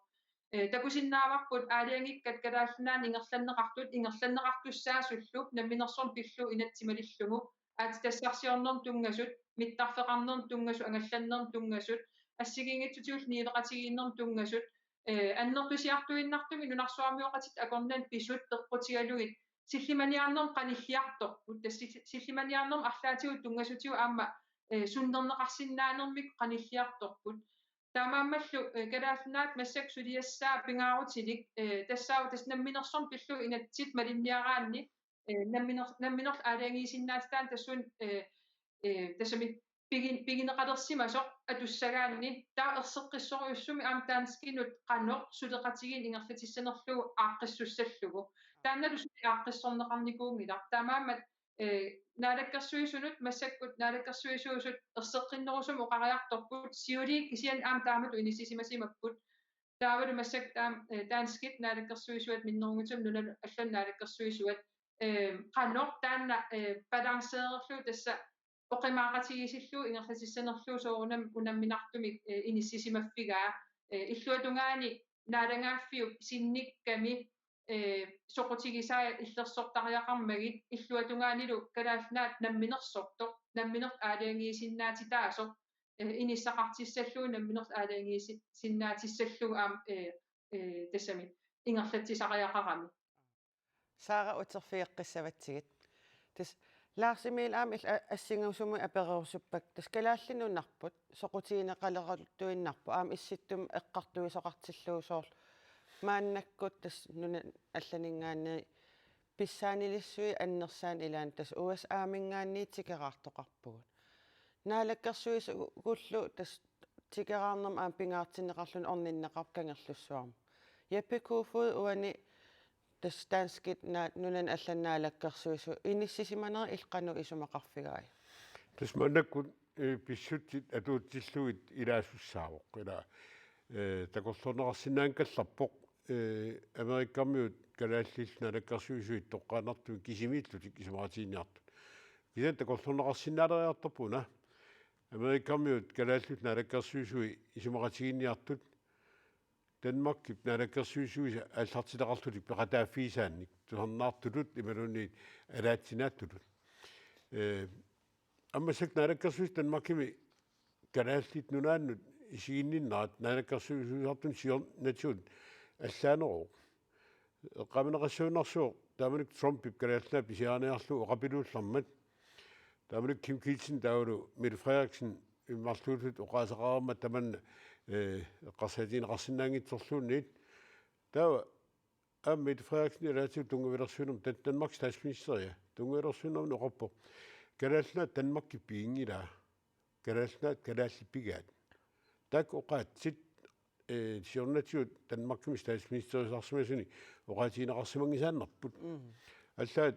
Eh, takusinnaavarput aalajangikkat Kalaallit Nunaanni ingerlanneqartut ingerlanneqartussaasullu namminersorneq pillugu inatsit malillugu, aatsitassarsiornermut tunngasut, mittarfeqarnermut tunngasut, angallannermut tunngasut, assigiinngitsutigut niueqatigiinnermut tunngasut, eh, annertusiartuinnartumik nunarsuarmioqatitta akornanni pisut peqqutigalugit sillimaniarnermut qanilliartorput, tassa si-, sillimaniarnermut arlaatigut tunngasutigut aamma, eh, sunnerneqarsinnaanermik qanilliartorput. Taamaammallu, eh, Kalaallit Nunaat massakkut suliassaa pingaarutilik, eh, tassaavoq tassa namminersorneq pillugu inatsit malinniaraanni, eh, namminer-, namminerlu aalajangiisinnaatitaanera tassuuna, eh, eh, tassami pigin-, pigineqalersimasoq atussagaanni, taava erseqqissorujussuarmik aamma danskinut qanoq suleqatigiinneq ingerlatissanerlugu aaqqissussallugu. Taannalu suli aaqqissorneqarnikuunngilaq. Taamaammat, eh, naalakkersuisunut massakkut naalakkersuisuusut erseqqinnerusumik oqariartorput, siuliani kisianni aamma taamatut inissisimasimapput. Taavalu massakkut taama, eh, danskit naalakkersuisuat minnerunngitsumik nunanut allanut naalakkersuisuat, eh, qanoq taanna, eh, balanceererlugu tassa oqimaaqatigiissillugu ingerlatissanerlugu soorunami unamminartumik, eh, inissisimaffigaa, eh, illuatungaani naalagaaffiup sinnikkami, eh, soqutigisai illersortariaqarmagit illuatungaanilu Kalaallit Nunaat namminersortoq, nammineq aalajangiisinnaatitaasoq, eh, inissaqartissallugu nammineq aalajangiisinnaatitaallugu aamma, eh, eh, tassami ingerlatsisariaqarami. Saara uterfigeqqissavatsigit. Tassa Lars Emil aamma il-, a-, assingusummik apererusuppakka. Tassa Kalaallit Nunarput soqutigineqaleruttuinnarpoq aamma Issittumik eqqartuisoqartillugu soorlu. Maannakkut tassa nunat allaninngaanniit pissaanilissuit annersaannik ilaanni tassa U S A-minngaanniit tikeraartoqarpugut. Naalakkersuisullu tassa tikeraarnermi aamma pingaartinneqarluni orninneqarpoq Kangerlussuarmi. Jeppe Kofod uani tassa danskit na-, nunani allani naalakkersuisut inissisimaneri illit qanoq isumaqarfigaat? Tassa maannakkut, eh, pissutsit atuutsillugit ilaasussaavoq. Ila, eh, takorloorneqarsinnaanngikkallarpoq, eh, Amerikamiut kalaallillu naalakkersuisuit toqqaannartumik kisimiillutik isumaqatigiinniartut. Kisianni takorloorneqarsinnaaleriartorput una. Amerikamiut kalaallit naalakkersuisui isumaqatigiinniartut Danmarkip naalakkersuisuisa aallartitaqarlutik peqataaffigisaannik tusarnaartutut imaluunniit alaatsinaattutut. Eh, aamma massakkut naalakkersuisut Danmarkimi Kalaallit Nunaannut isiginninnerat naalakkersuisuusartuni siornatigut allaaneruvoq. Eqqaamaneqassagunarpoq taamanikkut Trumpip Kalaallit Nunaat pisiariniarlugu oqapiluullarmat. Taamanikkut Kim Kielsen taavalu Mette Frederiksen marluullutik oqaaseqarmat tamanna, eh, eqqarsaatigineqarsinnaanngitsorluunniit. Taava aamma Mette Frederiksen ilaatigut tunngavilersuinermi Dan-, Danmarkip statsministeria tunngavilersuinermi oqarpoq: Kalaallit Nunaat Danmarkip piginngilaa. Kalaallit Nunaat kalaallit pigaat. Taakku oqaatsit, eh, siornatigut Danmarkimi statsministerisarsimasuni oqaatigineqarsimanngisaannarput. Mm. Allaat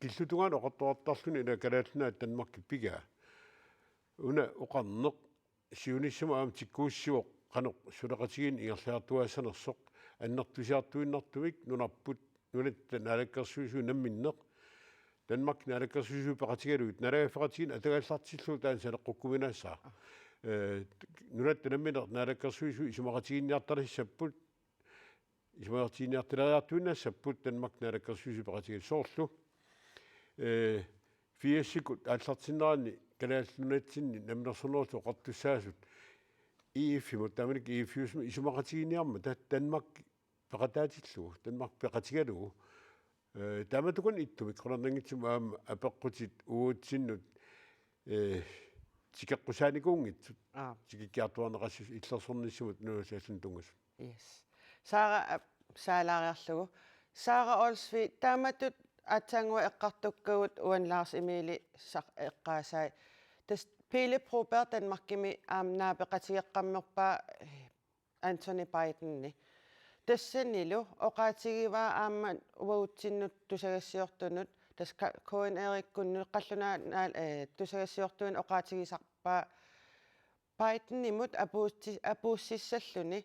killutungaanut oqartoqartarluni ila Kalaallit Nunaat Danmarkip pigaa. Una oqarneq siunissami aamma tikkuussivoq qanoq suleqatigiinneq ingerlaartuaassanersoq annertusiartuinnartumik nunarput nunatta naalakkersuisui namminneq Danmarkip naalakkersuisui peqatigalugit naalagaaffeqatigiinneq atagaallartillugu taanna saleqqukkuminaassaaq. Eh, nunatta nammineq naalakkersuisui isumaqatigiinniartalissapput, isumaqatigiinniartaleriartuinnaassapput Danmarkip naalakkersuisui peqatigalugit soorlu. Eh, firsikkut aallartinneranni Kalaallit Nunatsinni Namminersornerullutik Oqartussaasut E F-imut taamanikkut E F-iusumik isumaqatigiinniarmata Danmark peqataatillugu, Danmark peqatigalugu. Eh, taamaattunik ittumik qularnanngitsumik aamma apeqqutit uatsinnut, eh, tikeqqusaanikuunngitsut. Aa. Tikikkiartuaarneqassasoq illersornissamut nunasut allanut tunngasut. Yes. Saara, ap-, saalaariarlugu. Saara Olsvig, taamatut aatsaannguaq eqqartukkagut uani Lars Emili saq eqqaasai. Tassa Pele Broberg Danmarkimi aamma naapeqatigeqqammerpaa, eh, Antony Bideni. Tassanilu oqaatigivaa aamma uagutsinnut tusagassiortunut, tassa Ka-, K N R-ikkunnut qallunaat naal-, eh, tusagassiortuinut oqaatigisarpaa Bidenimut apuussi-, apuussissalluni,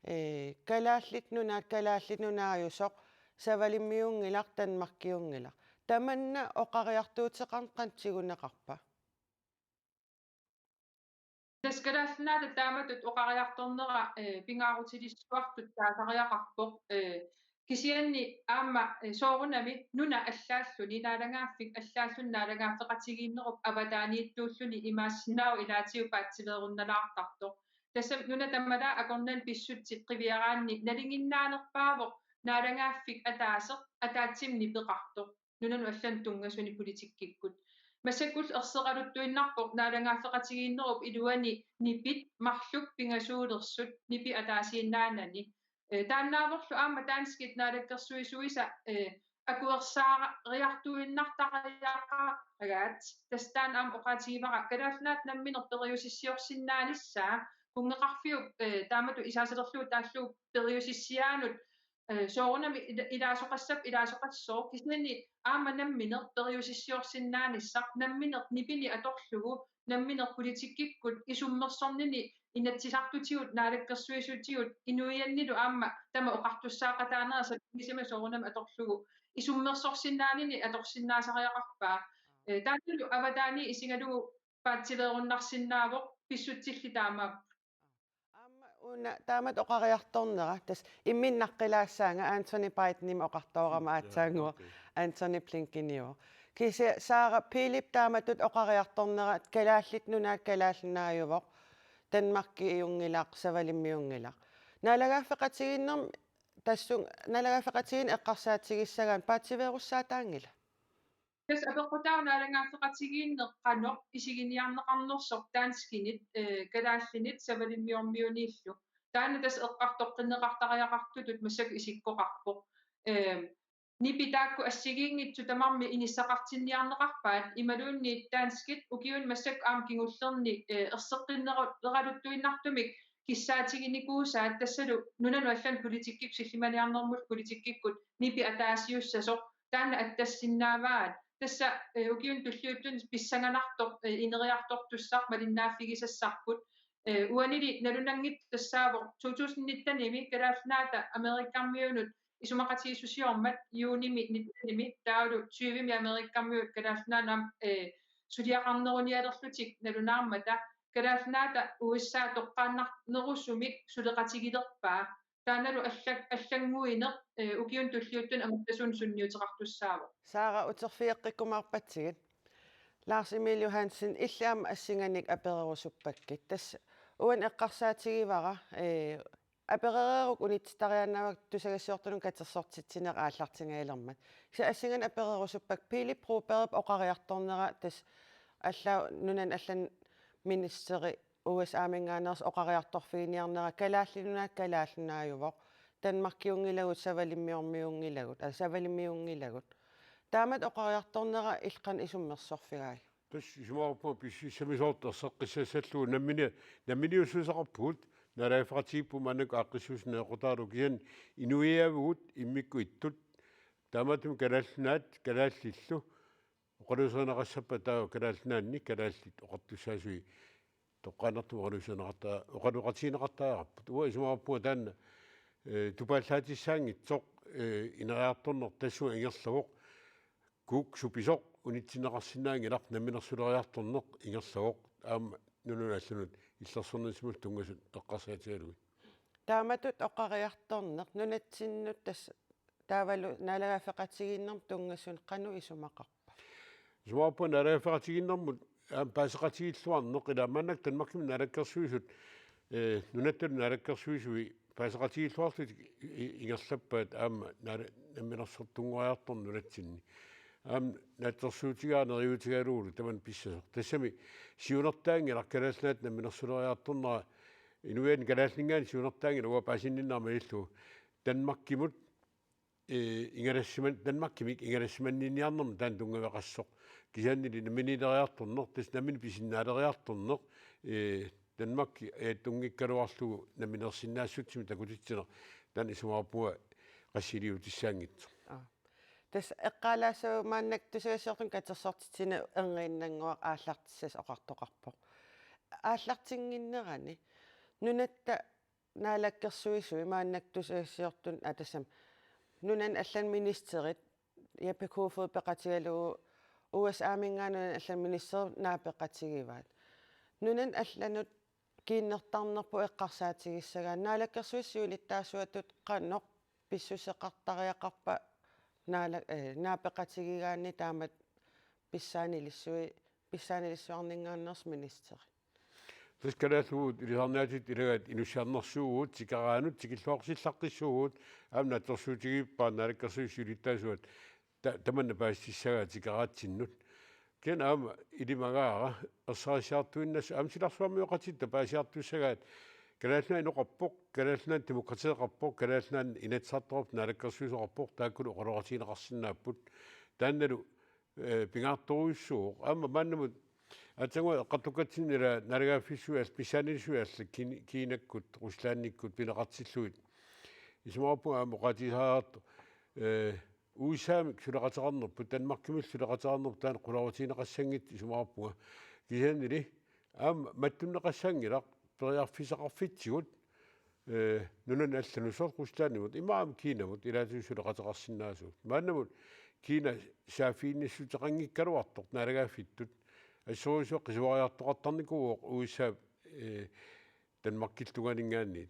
eh, Kalaallit Nunaat, Kalaallit Nunaajusoq, Savalimmiunngilaq, Danmarkiunngilaq. Tamanna oqariartuuteqarneq qanoq tiguneqarpa? Tassa Kalaallit Nunaata taamatut oqariartornera, eh, pingaarutilissuartut taasariaqarpoq, eh, kisianni aamma, eh, soorunami nuna allaalluni, naalagaaffik allaalluni, naalagaaffeqatigiinnerup avataaniittuulluni imaassinnaavoq ilaatigut paatsiveerunnalaartartoq. Tassami nuna tamalaat akornanni pissutsit qiviaraanni nalinginnaanerpaavoq naalagaaffik ataaseq ataatsimut nipeqartoq nunanut allanut tunngasuni politikkikkut. Massakkullu erseqqaluttuinnarpoq naalagaaffeqatigiinnerup iluani nipit marluk pingasuulersut nipi ataasiinnaanani. Eh, taannaavorlu aamma danskit naalakkersuisuisa, eh, akuersaariartuinnartariaqaraat. Tassa taanna aamma oqaatigivara Kalaallit Nunaat nammineq periusissiorsinnaanissaa, kunngeqarfiup, eh, taamatut isaasalerlugu taallugu periusissiaanut, eh, soorunami ila-, ilaasoqassappat ilaasoqassooq, kisianni aamma nammineq periusissiorsinnaanissaq, nammineq nipini atorlugu, nammineq politikkikkut isummersornini Inatsisartutigut, naalakkersuisutigut, inuiannilu aamma tama oqartussaaqataanera sapinngisamik soorunami atorlugu isummersorsinnaanini atorsinnaasariaqarpaa. Ee, taannalu avataani isigalugu paatsiveerunnarsinnaavoq, pissutsillit taamaapput. Aamma una taamatut oqariartornera, tassa imminut naqqilaassaanga, Antony Bidenimik oqartoorama aatsaannguaq, okay. Antony Blinkeniuvoq. Kisianni Sara Philip taamatut oqariartornera, Kalaallit Nunaat Kalaallit Nunaajuvoq, Danmarkiunngilaq, Savalimmiunngilaq. Naalagaaffeqatigiinnermi tassunga, naalagaaffeqatigiinneq eqqarsaatigissagaanni paatsiveerussaataanngila? Tassa apeqqutaavoq naalagaaffeqatigiinneq qanoq isiginiarneqarnersoq danskinit, ee, kalaallinit, savalimmiormiuniillu. Taanna tassa eqqartoqqinneqartariaqartutut massakkut isikkoqarpoq. Ee, nipi taakku assigiinngitsut tamarmik inissaqartinniarneqarpaat, imaluunniit danskit ukiuni massakkut aamma kingullerni, ee, erseqqinneraluttuinnartumik kissaatiginikuusaat, tassalu nunanut allanut politikkikkut, sillimaniarnermullu politikkikkut nipi ataasiussasoq, taanna attassinnaavaat. Tassa, ee, ukiuni tulliuttuni pissanganartoq, ee, ineriartortussaq malinnaaffigisassarput. Ee, uanili nalunanngitsoq tassaavoq to tusind nittenimi Kalaallit Nunaata Amerikamiunut isumaqatigiissusiormat juunimi nittenimi, taavalu tyvemi Amerikamiut Kalaallit Nunaannut, ee, suliaqarnerunialerlutik nalunaarmata, Kalaallit Nunaata U S A toqqaannarnerusumik suleqatigilerpaa. Taannalu allak-, allannguineq, ee, ukiuni tulliuttuni anguttasunik sunniuteqartussaavoq. Sara, uterfigeqqikkumaarpatsigit. Lars Emil Johansen, illit aamma assinganik apererusuppakkit. Tassa uani eqqarsaatigivara, ee, aperereerukku unitsittariaannaavakka tusagassiortunut katersortitsineq aallartingajalermat. Kisianni assinganik apererusuppakka, Pele Brobergip oqariartornera, tassa allaat nunani allani ministeri U S A-minngaanneersoq oqariartorfiginiarnera, Kalaallit Nunaat Kalaallit Nunaajuvoq, Danmarkiunngilagut, Savalimmiormiunngilagut, aa, Savalimmiunngilagut. Taamatut oqariartornera illit qanoq isummersorfigaajuk? Tassa isumaqarpunga pissusissamisoortoq erseqqissassallugu, nammini-, namminiussuseqarpugut, naalagaaffeqatigiippugut maannakkut aaqqissuussineq eqqortaralugu, kisianni inuiaavugut immikkut ittut, taamaattumik Kalaallit Nunaat kalaallillu oqaluuserineqassappat, taava Kalaallit Nunaanni kalaallit oqartussaasui toqqaannartumik oqaluuserineqarta-, oqaloqatigineqartariaqarput. Uanga isumaqarpunga taanna, ee, tupaallaatissaanngitsoq, ee, ineriartorneq tassunga ingerlavoq, kuuksupisoq unitsinneqarsinnaanngilaq, namminersuleriartorneq ingerlavoq, aamma nunanut allanut illersornissamullu tunngasut eqqarsaatigalugit. Taamatut oqariartorneq nunatsinnut tassa taavalu naalagaaffeqatigiinnermut tunngasunik qanoq isumaqarpa? Isumaqarpunga naalagaaffeqatigiinnermut aamma paaseqatigiilluarneq, ilaa maannakkut Danmarkimi naalakkersuisut, ee, nunattalu naalakkersuisui paaseqatigiilluarlutik i-, i-, ingerlappaat aamma naala-, namminersortunngoriartorneq nunatsinni. Aamma naatsorsuutigaara neriuutigalugulu tamanna pissasoq. Tassami siunertaanngilaq Kalaallit Nunaata namminersuleriartornera, inuiannit kalaallingaanniit siunertaanngilaq, uanga paasinninnera malillugu Danmarkimut, ee, ingalassiman-, Danmarkimik ingalassimanniinniarnermut taanna tunngaveqassasoq. Kisiannili namminiileriartorneq, tassa nammineq pisinnaaleriartorneq, ee, Danmarki ajattunngikkaluarlugu namminersinnaassutsimik takutitsineq, taanna isumaqarpunga qassiliuutissaanngitsoq. Aa. Tassa eqqaalaassavara maannakkut tusagassiortunut katersortitsineq erniinnannguaq aallartissasoq oqartoqarpoq. Aallartinnginnerani nunatta naalakkersuisui maannakkut tusagassiortunut, aa, tassami nunani allani ministerit, Jeppe Kofod peqatigalugu U S A-minngaanniit nunani allani ministerit naapeqatigivaat. Nunani allanut kiinnertarnerput eqqarsaatigissagaanni, naalakkersuisut siulittaasuatut qanoq pissuseqartariaqarpa naala-, ee, naapeqatigigaanni taamatut pissaanilissui-, pissaanilissuarninngaanneersoq ministeri? Tassa kalaallit ilisarnaatit ilagaat inussiarnersuugut, tikeraanut tikilluaqqusillaqqissuugut, aamma naatsorsuutigippara naalakkersuisut siulittaasuat ta-, tamanna paasissagaat tikeraatsinnut. Kisianni aamma ilimagaara ersarissiartuinnassaq, aamma silarsuarmioqatitta paasiartussagaat, Kalaallit Nunaat inoqarpoq, Kalaallit Nunaat demokratieqarpoq, Kalaallit Nunaat Inatsisartoqarpoq, naalakkersuisoqarpoq, taakkulu oqaloqatigineqarsinnaapput. Taannalu, ee, pingaartorujussuuvoq. Aamma maannamut aatsaannguaq eqqartukkatsinnut, ilaa, naalagaaffissuit all-, pissaanilissuit allat Kin-, Kinakkut, Ruslandikkut pineqartillugit. Isumaqarpunga aamma oqaatigisariaqartoq, ee, U S A-mik suleqateqarnerput, Danmarkimillu suleqateqarnerput taanna qularutigineqassanngitsoq isumaqarpunga. Kisiannili aamma mattunneqassanngilaq, periarfissaqarfitsigut, eh, nunanut allanut, soorlu Ruslandimut, imaammat Kinamut, ilaatigut suleqateqarsinnaasugut. Maannamut Kina saaffiginnissuteqanngikkaluartoq naalagaaffittut, assorsuaq qisuariartoqartarnikuuvoq U S A, eh, Danmarkillu tungaaninngaanniit.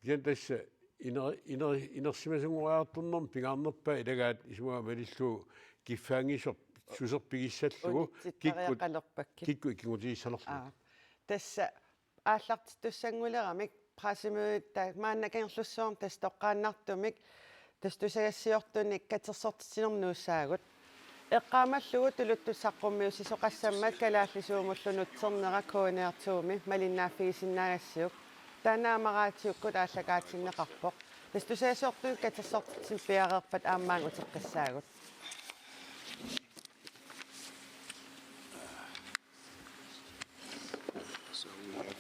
Kisianni tassa iner-, iner-, inersimasunngoriartornermi pingaarnerpaat ilagaat isumaga malillugu kiffaanngisoq suserpigissallugu kikkut, Unitsittariaqalerpakkit. Kikkut ikinngutigissannarlugit. Aa. Tassa aallartittussanngorlutik pressemødet, ta-, maanna Kangerlussuarmi tassa toqqaannartumik tassa tusagassiortunik katersortitsinermut nuussaagut. Eqqaamallugu tuluttut saqqummiussisoqassammat kalaallisuumullu nutsernera K N R to-mi malinnaaffigisinnaagassiguk. Taanna aamma raatiukkut aallakaatinneqarpoq. Tassa tusagassiortunik katersortitsineq piareerpat aamma uteqqissaagut. So we have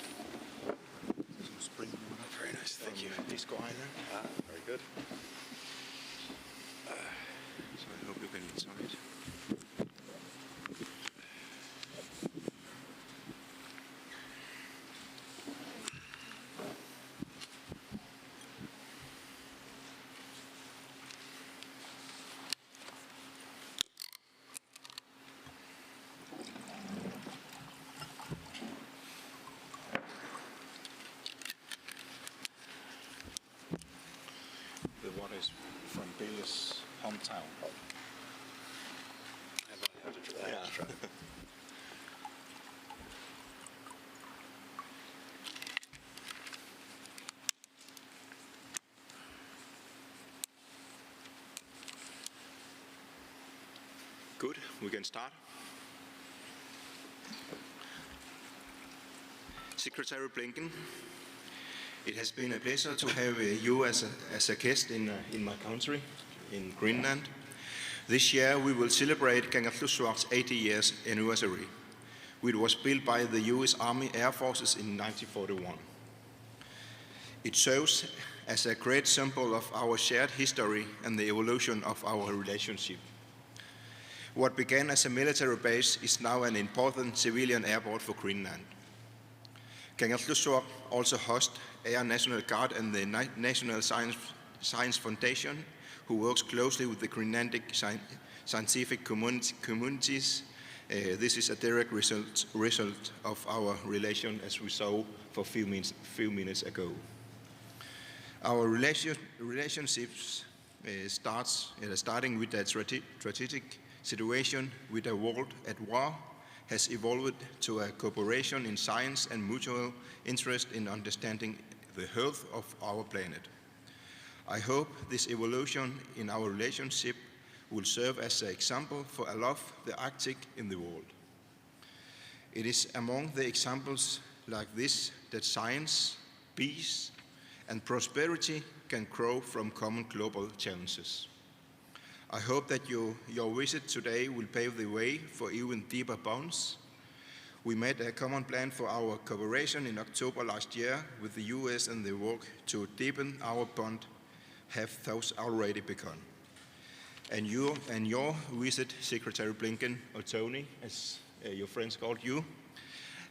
some spring water. Very nice, thank you. From, uh, Disco Island. Ah, very good. So I hope you can enjoy it. The water is from Billy's hometown. I've only had to try. Yeah. Good, we can start. Secretary Blinken, it has been a pleasure to have, uh, you as a, as a guest in, uh, in my country, in Greenland. This year we will celebrate Kangerlussuaq's eighty years anniversary, which was built by the U S Army Air Forces in nineteen forty-one. It serves as a great symbol of our shared history and the evolution of our relationship. What began as a military base is now an important civilian airport for Greenland. Kangerlussuaq also hosts Air National Guard and the Na-, National Science, Science Foundation, who works closely with the Greenlandic sci-, scientific community, communities. Uh, this is a direct result, result of our relation, as we saw for a few minutes, few minutes ago. Our relation, relationships, uh, starts, uh, starting with a strate-, strategic situation with a world at war, has evolved to a cooperation in science and mutual interest in understanding the health of our planet. I hope this evolution in our relationship will serve as an example for all of the Arctic in the world. It is among the examples like this that science, peace, and prosperity can grow from common global challenges. I hope that you, your visit today will pave the way for even deeper bonds. We made a common plan for our cooperation in October last year with the U S, and the work to deepen our bond have thus already begun. And you, and your visit, Secretary Blinken, or Tony, as, uh, your friends called you,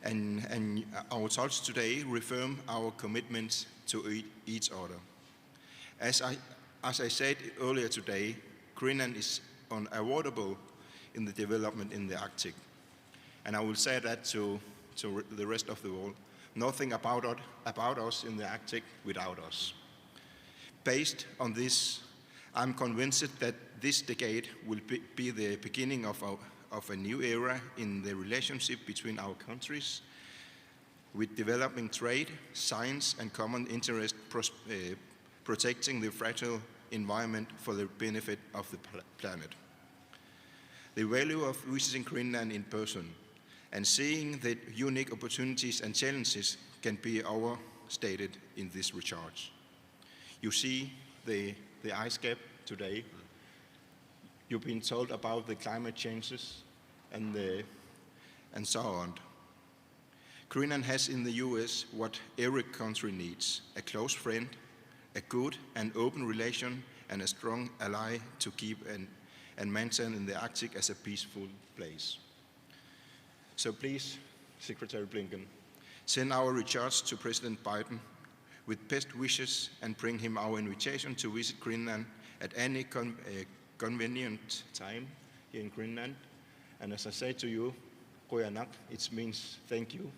and, and our talks today reaffirm our commitment to e-, each other. As I, as I said earlier today, Greenland is unavoidable in the development in the Arctic. And I will say that to, to the rest of the world. Nothing about, it, about us in the Arctic without us. Based on this, I'm convinced that this decade will be, be the beginning of a, of a new era in the relationship between our countries, with developing trade, science, and common interest pros-, uh, protecting the fragile environment for the benefit of the pl-, planet. The value of visiting Greenland in person and seeing the unique opportunities and challenges can be overstated in this regard. You see the, the ice cap today. You've been told about the climate changes and the, and so on. Greenland has in the U S what every country needs: a close friend, a good and open relation, and a strong ally to keep and, and maintain in the Arctic as a peaceful place. So please, Secretary Blinken, Send our regards to President Biden with best wishes and bring him our invitation to visit Greenland at any con- uh, convenient time here in Greenland. And as I say to you, qujanaq, it means thank you.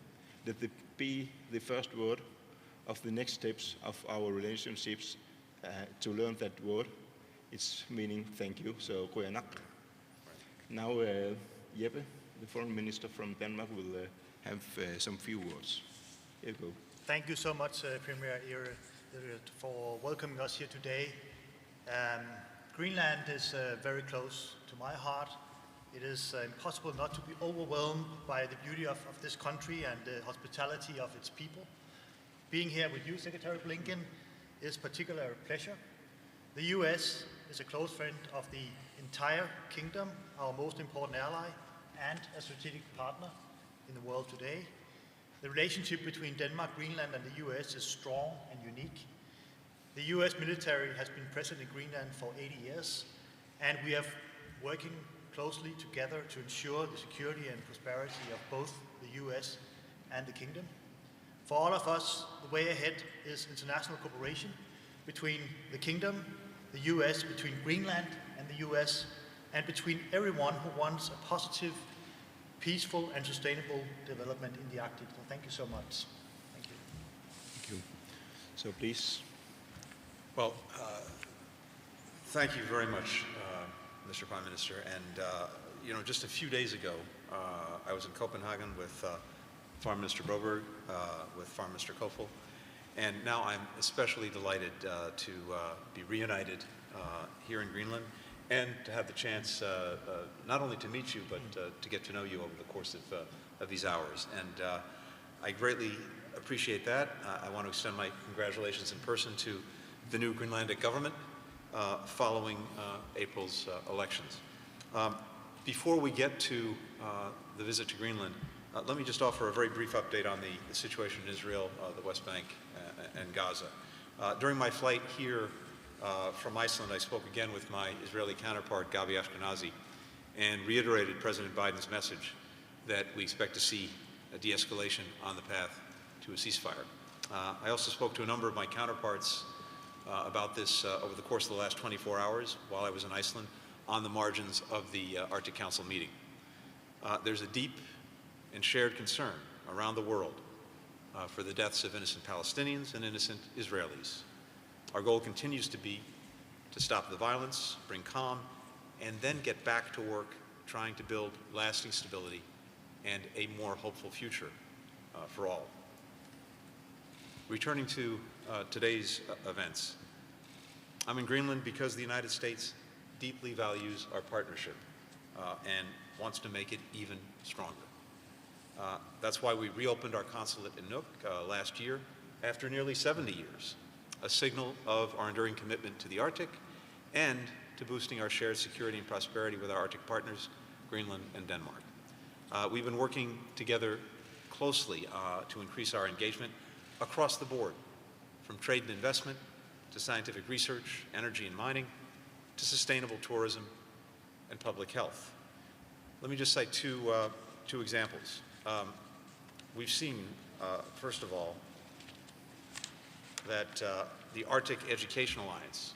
Let it be the first word of the next steps of our relationships. Uh, to learn that word, it's meaning thank you. So qujanaq. Now, uh, Jeppe, the foreign minister from Denmark, will uh, have uh, some few words. Here you go. Thank you so much, uh, Premier Ire, Ire, for welcoming us here today. Um, Greenland is uh, very close to my heart. It is uh, impossible not to be overwhelmed by the beauty of, of this country and the hospitality of its people. Being here with you, Secretary Blinken, is particularly a pleasure. The U S is a close friend of the entire kingdom, our most important ally, and a strategic partner in the world today. The relationship between Denmark, Greenland, and the U S is strong and unique. The U S military has been present in Greenland for eighty years, and we are working closely together to ensure the security and prosperity of both the U S and the kingdom. For all of us, the way ahead is international cooperation between the kingdom, the U S, between Greenland and the U S, and between everyone who wants a positive, peaceful, and sustainable development in the Arctic. So thank you so much. Thank you. Thank you. So please. Well, uh, thank you very much, uh, Mister Prime Minister. And, uh, you know, just a few days ago, uh, I was in Copenhagen with uh, Foreign Minister Broberg, uh, with Foreign Minister Koefoed, and now I'm especially delighted uh, to uh, be reunited uh, here in Greenland and to have the chance uh, uh, not only to meet you, but uh, to get to know you over the course of, uh, of these hours. And uh, I greatly appreciate that. Uh, I want to extend my congratulations in person to the new Greenlandic government uh, following uh, April's uh, elections. Um, before we get to uh, the visit to Greenland, uh, let me just offer a very brief update on the, the situation in Israel, uh, the West Bank, uh, and Gaza. Uh, during my flight here uh, from Iceland, I spoke again with my Israeli counterpart, Gabi Ashkenazi, and reiterated President Biden's message that we expect to see a de-escalation on the path to a ceasefire. Uh, I also spoke to a number of my counterparts uh, about this uh, over the course of the last twenty-four hours while I was in Iceland on the margins of the uh, Arctic Council meeting. Uh, there's a deep and shared concern around the world uh, for the deaths of innocent Palestinians and innocent Israelis. Our goal continues to be to stop the violence, bring calm, and then get back to work trying to build lasting stability and a more hopeful future uh, for all. Returning to uh, today's uh, events, I'm in Greenland because the United States deeply values our partnership uh, and wants to make it even stronger. Uh, that's why we reopened our consulate in Nuuk uh, last year after nearly seventy years, a signal of our enduring commitment to the Arctic and to boosting our shared security and prosperity with our Arctic partners, Greenland and Denmark. Uh, we've been working together closely uh, to increase our engagement across the board, from trade and investment to scientific research, energy and mining, to sustainable tourism and public health. Let me just cite two, uh, two examples. Um, we've seen, uh, first of all, that uh, the Arctic Education Alliance,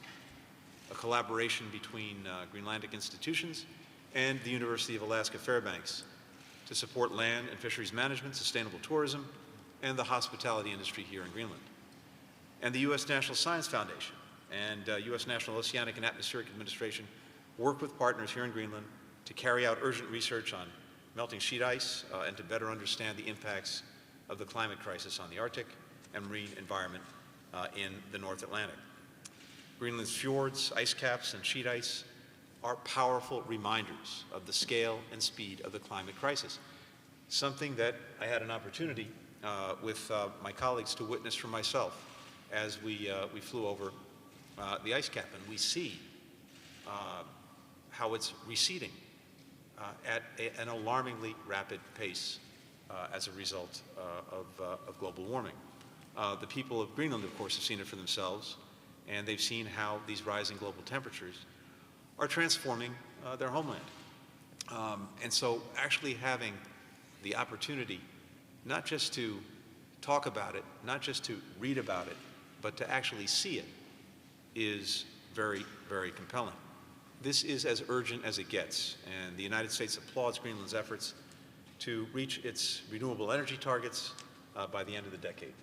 a collaboration between uh, Greenlandic institutions and the University of Alaska Fairbanks, to support land and fisheries management, sustainable tourism, and the hospitality industry here in Greenland. And the U S National Science Foundation and uh, U S National Oceanic and Atmospheric Administration work with partners here in Greenland to carry out urgent research on melting sheet ice uh, and to better understand the impacts of the climate crisis on the Arctic and marine environment uh, in the North Atlantic. Greenland's fjords, ice caps, and sheet ice are powerful reminders of the scale and speed of the climate crisis, something that I had an opportunity uh, with uh, my colleagues to witness for myself as we, uh, we flew over uh, the ice cap, and we see uh, how it's receding uh, at a, an alarmingly rapid pace uh, as a result uh, of, uh, of global warming. Uh, the people of Greenland, of course, have seen it for themselves, and they've seen how these rising global temperatures are transforming uh, their homeland. Um, and so, actually having the opportunity not just to talk about it, not just to read about it, but to actually see it, is very, very compelling. This is as urgent as it gets, and the United States applauds Greenland's efforts to reach its renewable energy targets uh, by the end of the decade.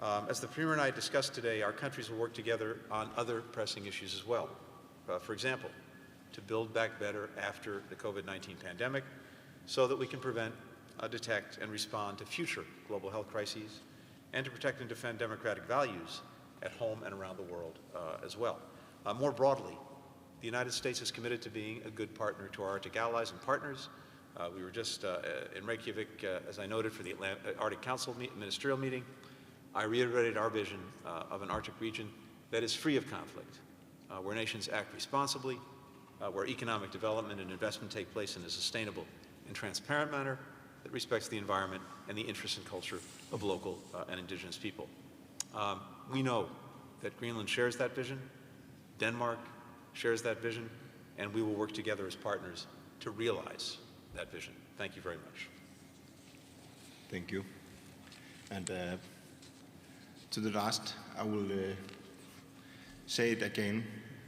Um, as the Premier and I discussed today, our countries will work together on other pressing issues as well. Uh, for example, to build back better after the COVID nineteen pandemic so that we can prevent, uh, detect, and respond to future global health crises, and to protect and defend democratic values at home and around the world uh, as well. Uh, more broadly, the United States is committed to being a good partner to our Arctic allies and partners. Uh, we were just uh, in Reykjavik, uh, as I noted, for the Atlant- uh, Arctic Council me- ministerial meeting. I reiterated our vision uh, of an Arctic region that is free of conflict, uh, where nations act responsibly, uh, where economic development and investment take place in a sustainable and transparent manner that respects the environment and the interests and culture of local uh, and indigenous people. Um, we know that Greenland shares that vision, Denmark shares that vision, and we will work together as partners to realize that vision. Thank you very much. Thank you. And uh, to the last, I will uh, say it again.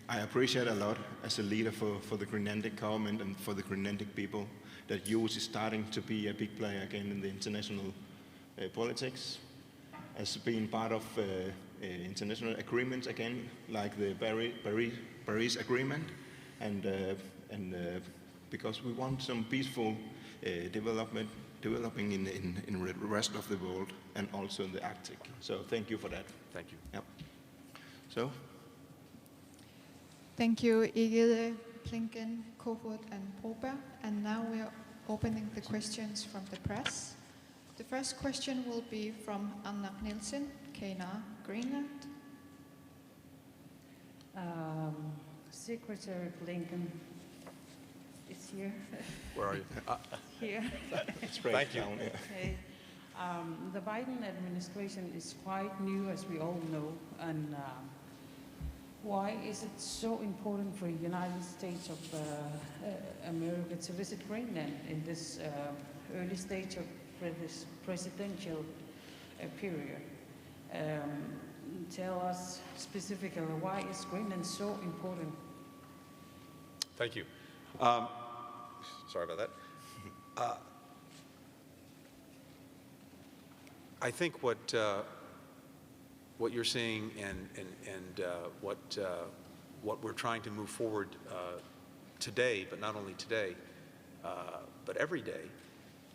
I appreciate a lot as a leader for, for the Greenlandic government and for the Greenlandic people that you is starting to be a big player again in the international uh, politics, as being part of uh, uh, international agreements again, like the Paris, Paris, Paris Agreement, and uh, and uh, because we want some peaceful uh, development, developing in, in, in the rest of the world and also in the Arctic. So thank you for that. Thank you. Yep. So Thank you, Egede, Blinken, Kofod, and Broberg. And now we are opening the questions from the press. The first question will be from Anna Nielsen, K N R Greenland. Um, Secretary Blinken is here. Where are you? Uh, Here. It's right Thank you. Down here. Okay. Um, the Biden administration is quite new, as we all know, and um, why is it so important for the United States of uh, uh, America to visit Greenland in this uh, early stage of pre- this presidential uh, period? Um, tell us specifically, why is Greenland so important? Thank you. Um, sorry about that. Uh, I think what uh, what you're seeing and and, and uh, what uh, what we're trying to move forward uh, today, but not only today, uh, but every day,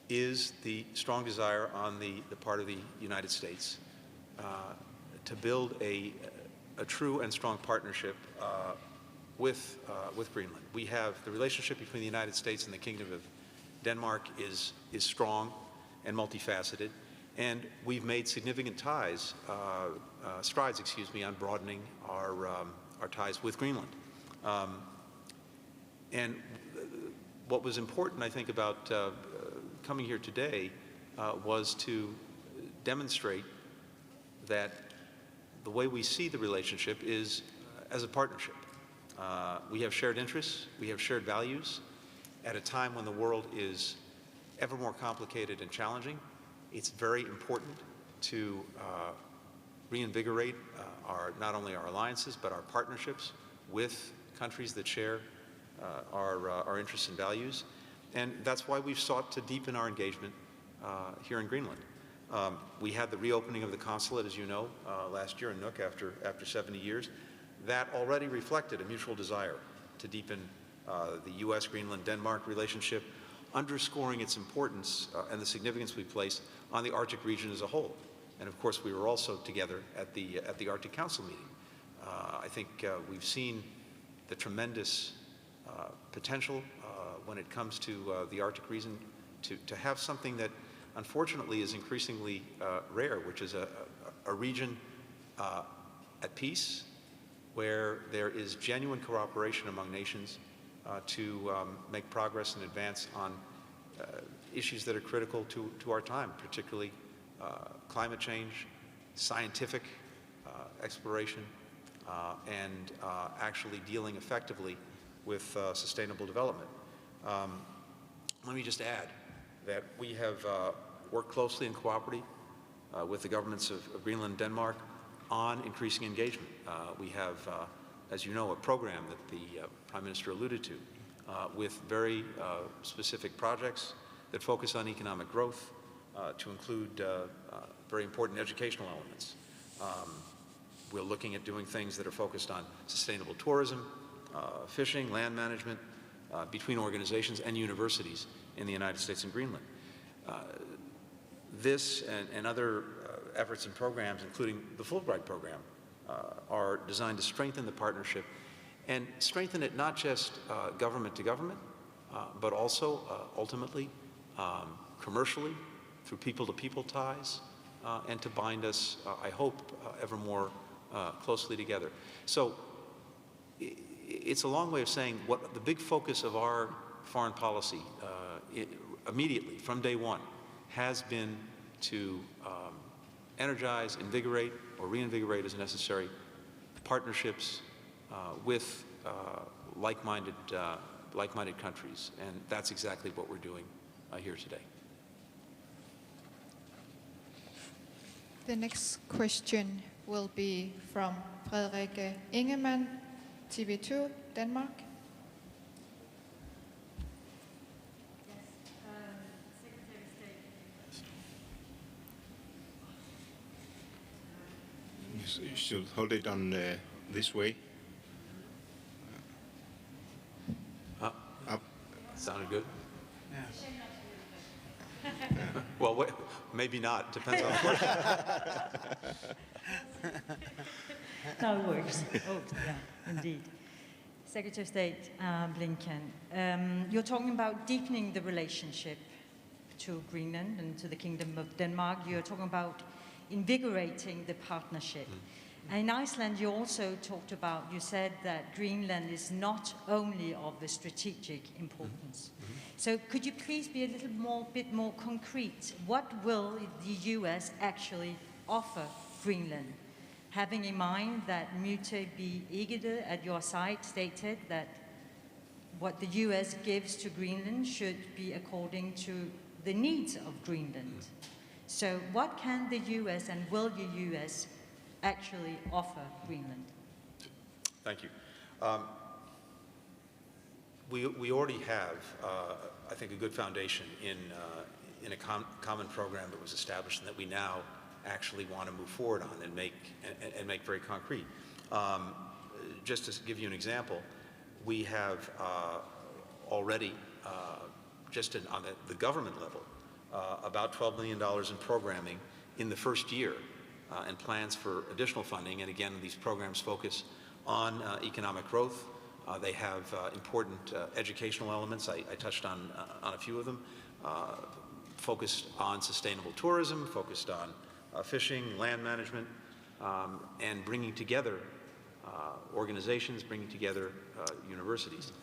is the strong desire on the, the part of the United States uh, to build a, a true and strong partnership uh, with, uh, with Greenland. We have the relationship between the United States and the Kingdom of Denmark is, is strong and multifaceted, and we've made significant ties, uh, uh, strides, excuse me, on broadening our, um, our ties with Greenland. Um, and what was important, I think, about uh, coming here today uh, was to demonstrate that the way we see the relationship is uh, as a partnership. Uh, we have shared interests, we have shared values. At a time when the world is ever more complicated and challenging, it's very important to uh, reinvigorate uh, our, not only our alliances, but our partnerships with countries that share uh, our, uh, our interests and values. And that's why we've sought to deepen our engagement uh, here in Greenland. Um, we had the reopening of the consulate, as you know, uh, last year in Nuuk after, after seventy years. That already reflected a mutual desire to deepen uh, the U S Greenland Denmark relationship, underscoring its importance uh, and the significance we place on the Arctic region as a whole. And of course, we were also together at the, at the Arctic Council meeting. Uh, I think uh, we've seen the tremendous uh, potential uh, when it comes to uh, the Arctic region to, to have something that unfortunately is increasingly uh, rare, which is a, a, a region uh, at peace, where there is genuine cooperation among nations uh, to um, make progress and advance on uh, issues that are critical to, to our time, particularly uh, climate change, scientific uh, exploration, uh, and uh, actually dealing effectively with uh, sustainable development. Um, let me just add that we have uh, worked closely and cooperatively uh, with the governments of, of Greenland and Denmark on increasing engagement. Uh, we have, uh, as you know, a program that the uh, Prime Minister alluded to uh, with very uh, specific projects that focus on economic growth, uh, to include uh, uh, very important educational elements. Um, we're looking at doing things that are focused on sustainable tourism, uh, fishing, land management, uh, between organizations and universities in the United States and Greenland. Uh, this and, and other uh, efforts and programs, including the Fulbright program, uh, are designed to strengthen the partnership and strengthen it not just uh, government to government, uh, but also uh, ultimately um, commercially through people-to-people ties, uh, and to bind us, uh, I hope, uh, ever more uh, closely together. So i- it's a long way of saying what the big focus of our foreign policy uh, i- immediately from day one has been to um, energize, invigorate, or reinvigorate as necessary, partnerships uh, with uh, like-minded, uh, like-minded countries. And that's exactly what we're doing uh, here today. The next question will be from Frederikke Ingemann, T V two, Denmark. You s- you should hold it on uh, this way. Uh, Up. Sounded good? Well, wait, maybe not. Depends on the question. No, it works. Oh, yeah, indeed. Secretary of State uh, Blinken, um, you're talking about deepening the relationship to Greenland and to the Kingdom of Denmark. You're talking about invigorating the partnership. And in Iceland, you also talked about, you said that Greenland is not only of the strategic importance. So could you please be a little more, bit more concrete? What will the U S actually offer Greenland? Having in mind that Mette B. Egede at your side stated that what the U S gives to Greenland should be according to the needs of Greenland. So what can the U S and will the U S actually offer Greenland? Thank you. Um, we, we already have, uh, I think, a good foundation in, uh, in a com- common program that was established and that we now actually want to move forward on and make, and, and make very concrete. Um, just to give you an example, we have uh, already, uh, just in, on the, the government level, uh, about twelve million dollars in programming in the first year, uh, and plans for additional funding. And again, these programs focus on uh, economic growth. Uh, they have uh, important uh, educational elements. I, I touched on, uh, on a few of them. Uh, focused on sustainable tourism, focused on uh, fishing, land management, um, and bringing together uh, organizations, bringing together uh, universities.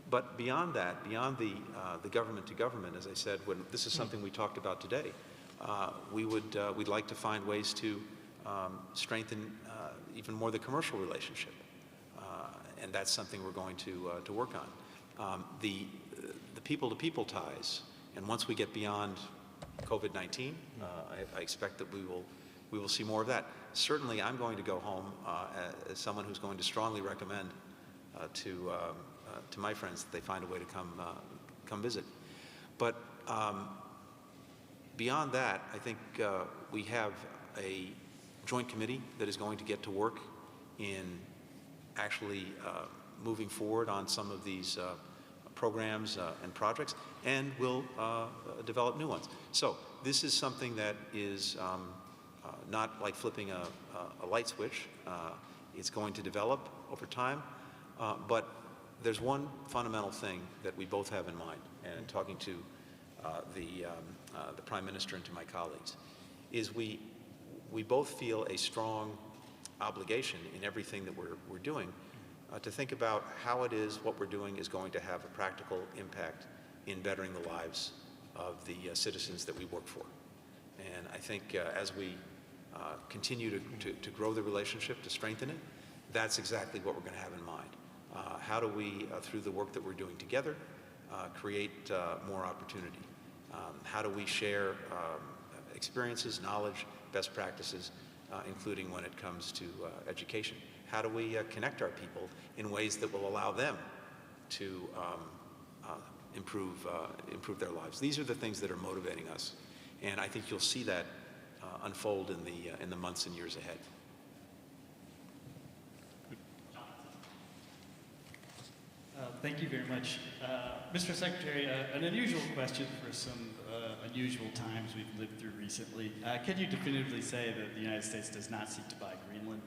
But beyond that, beyond the, uh, the government to government, as I said, when this is something we talked about today, uh, we would, uh, we'd like to find ways to um, strengthen uh, even more the commercial relationship. Uh, and that's something we're going to, uh, to work on. Um, the, the people-to-people ties, and once we get beyond COVID nineteen, uh, I, I expect that we will, we will see more of that. Certainly, I'm going to go home uh, as someone who's going to strongly recommend uh, to, um, uh, to my friends that they find a way to come, uh, come visit. But um, beyond that, I think uh, we have a joint committee that is going to get to work in actually uh, moving forward on some of these uh, programs uh, and projects, and will uh, develop new ones. So this is something that is um, uh, not like flipping a, a light switch. Uh, it's going to develop over time, uh, but there's one fundamental thing that we both have in mind, and talking to uh, the, um, uh, the Prime Minister and to my colleagues, is we, we both feel a strong obligation in everything that we're, we're doing uh, to think about how it is what we're doing is going to have a practical impact in bettering the lives of the uh, citizens that we work for. And I think uh, as we uh, continue to, to, to grow the relationship, to strengthen it, that's exactly what we're going to have in mind. Uh, how do we, uh, through the work that we're doing together, uh, create uh, more opportunity? Um, how do we share um, experiences, knowledge, best practices, uh, including when it comes to uh, education. How do we uh, connect our people in ways that will allow them to um, uh, improve, uh, improve their lives? These are the things that are motivating us, and I think you'll see that uh, unfold in the, uh, in the months and years ahead. Uh, thank you very much. Uh, Mister Secretary, uh, an unusual question for some uh, unusual times we've lived through recently. Uh, can you definitively say that the United States does not seek to buy Greenland?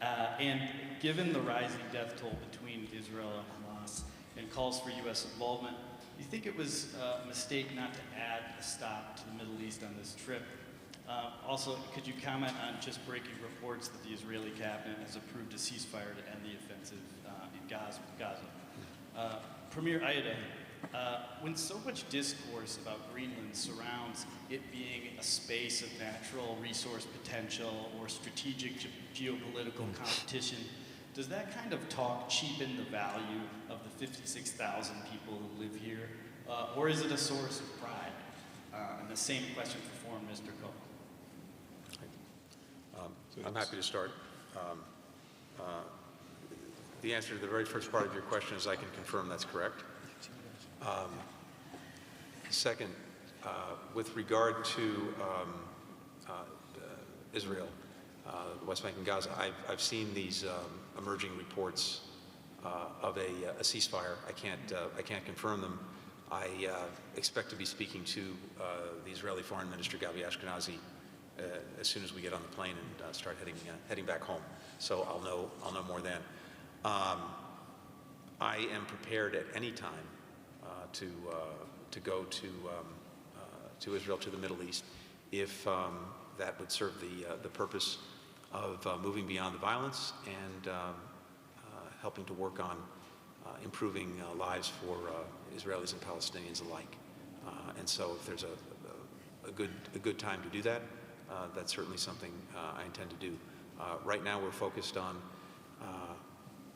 Uh, and given the rising death toll between Israel and Hamas and calls for U S involvement, do you think it was uh, a mistake not to add a stop to the Middle East on this trip? Uh, also, could you comment on just breaking reports that the Israeli cabinet has approved a ceasefire to end the offensive uh, in Gaza? Gaza? Uh, Premier Aida, uh, when so much discourse about Greenland surrounds it being a space of natural resource potential or strategic ge- geopolitical competition, does that kind of talk cheapen the value of the fifty-six thousand people who live here? Uh, or is it a source of pride? Uh, and the same question for Foreign Minister Koch. Um, I'm happy to start. Um, uh, the answer to the very first part of your question is I can confirm that's correct. Um, second, uh, with regard to um, uh, uh, Israel, uh, the West Bank and Gaza, I've, I've seen these um, emerging reports uh, of a, a ceasefire. I can't, uh, I can't confirm them. I uh, expect to be speaking to uh, the Israeli Foreign Minister Gabi Ashkenazi uh, as soon as we get on the plane and uh, start heading uh, heading back home. So I'll know I'll know more then. Um, I am prepared at any time uh, to uh, to go to um, uh, to Israel, to the Middle East, if um, that would serve the uh, the purpose of uh, moving beyond the violence and um, uh, helping to work on uh, improving uh, lives for uh, Israelis and Palestinians alike. Uh, and so if there's a, a, a good, a good time to do that, uh, that's certainly something uh, I intend to do. Uh, right now we're focused on uh,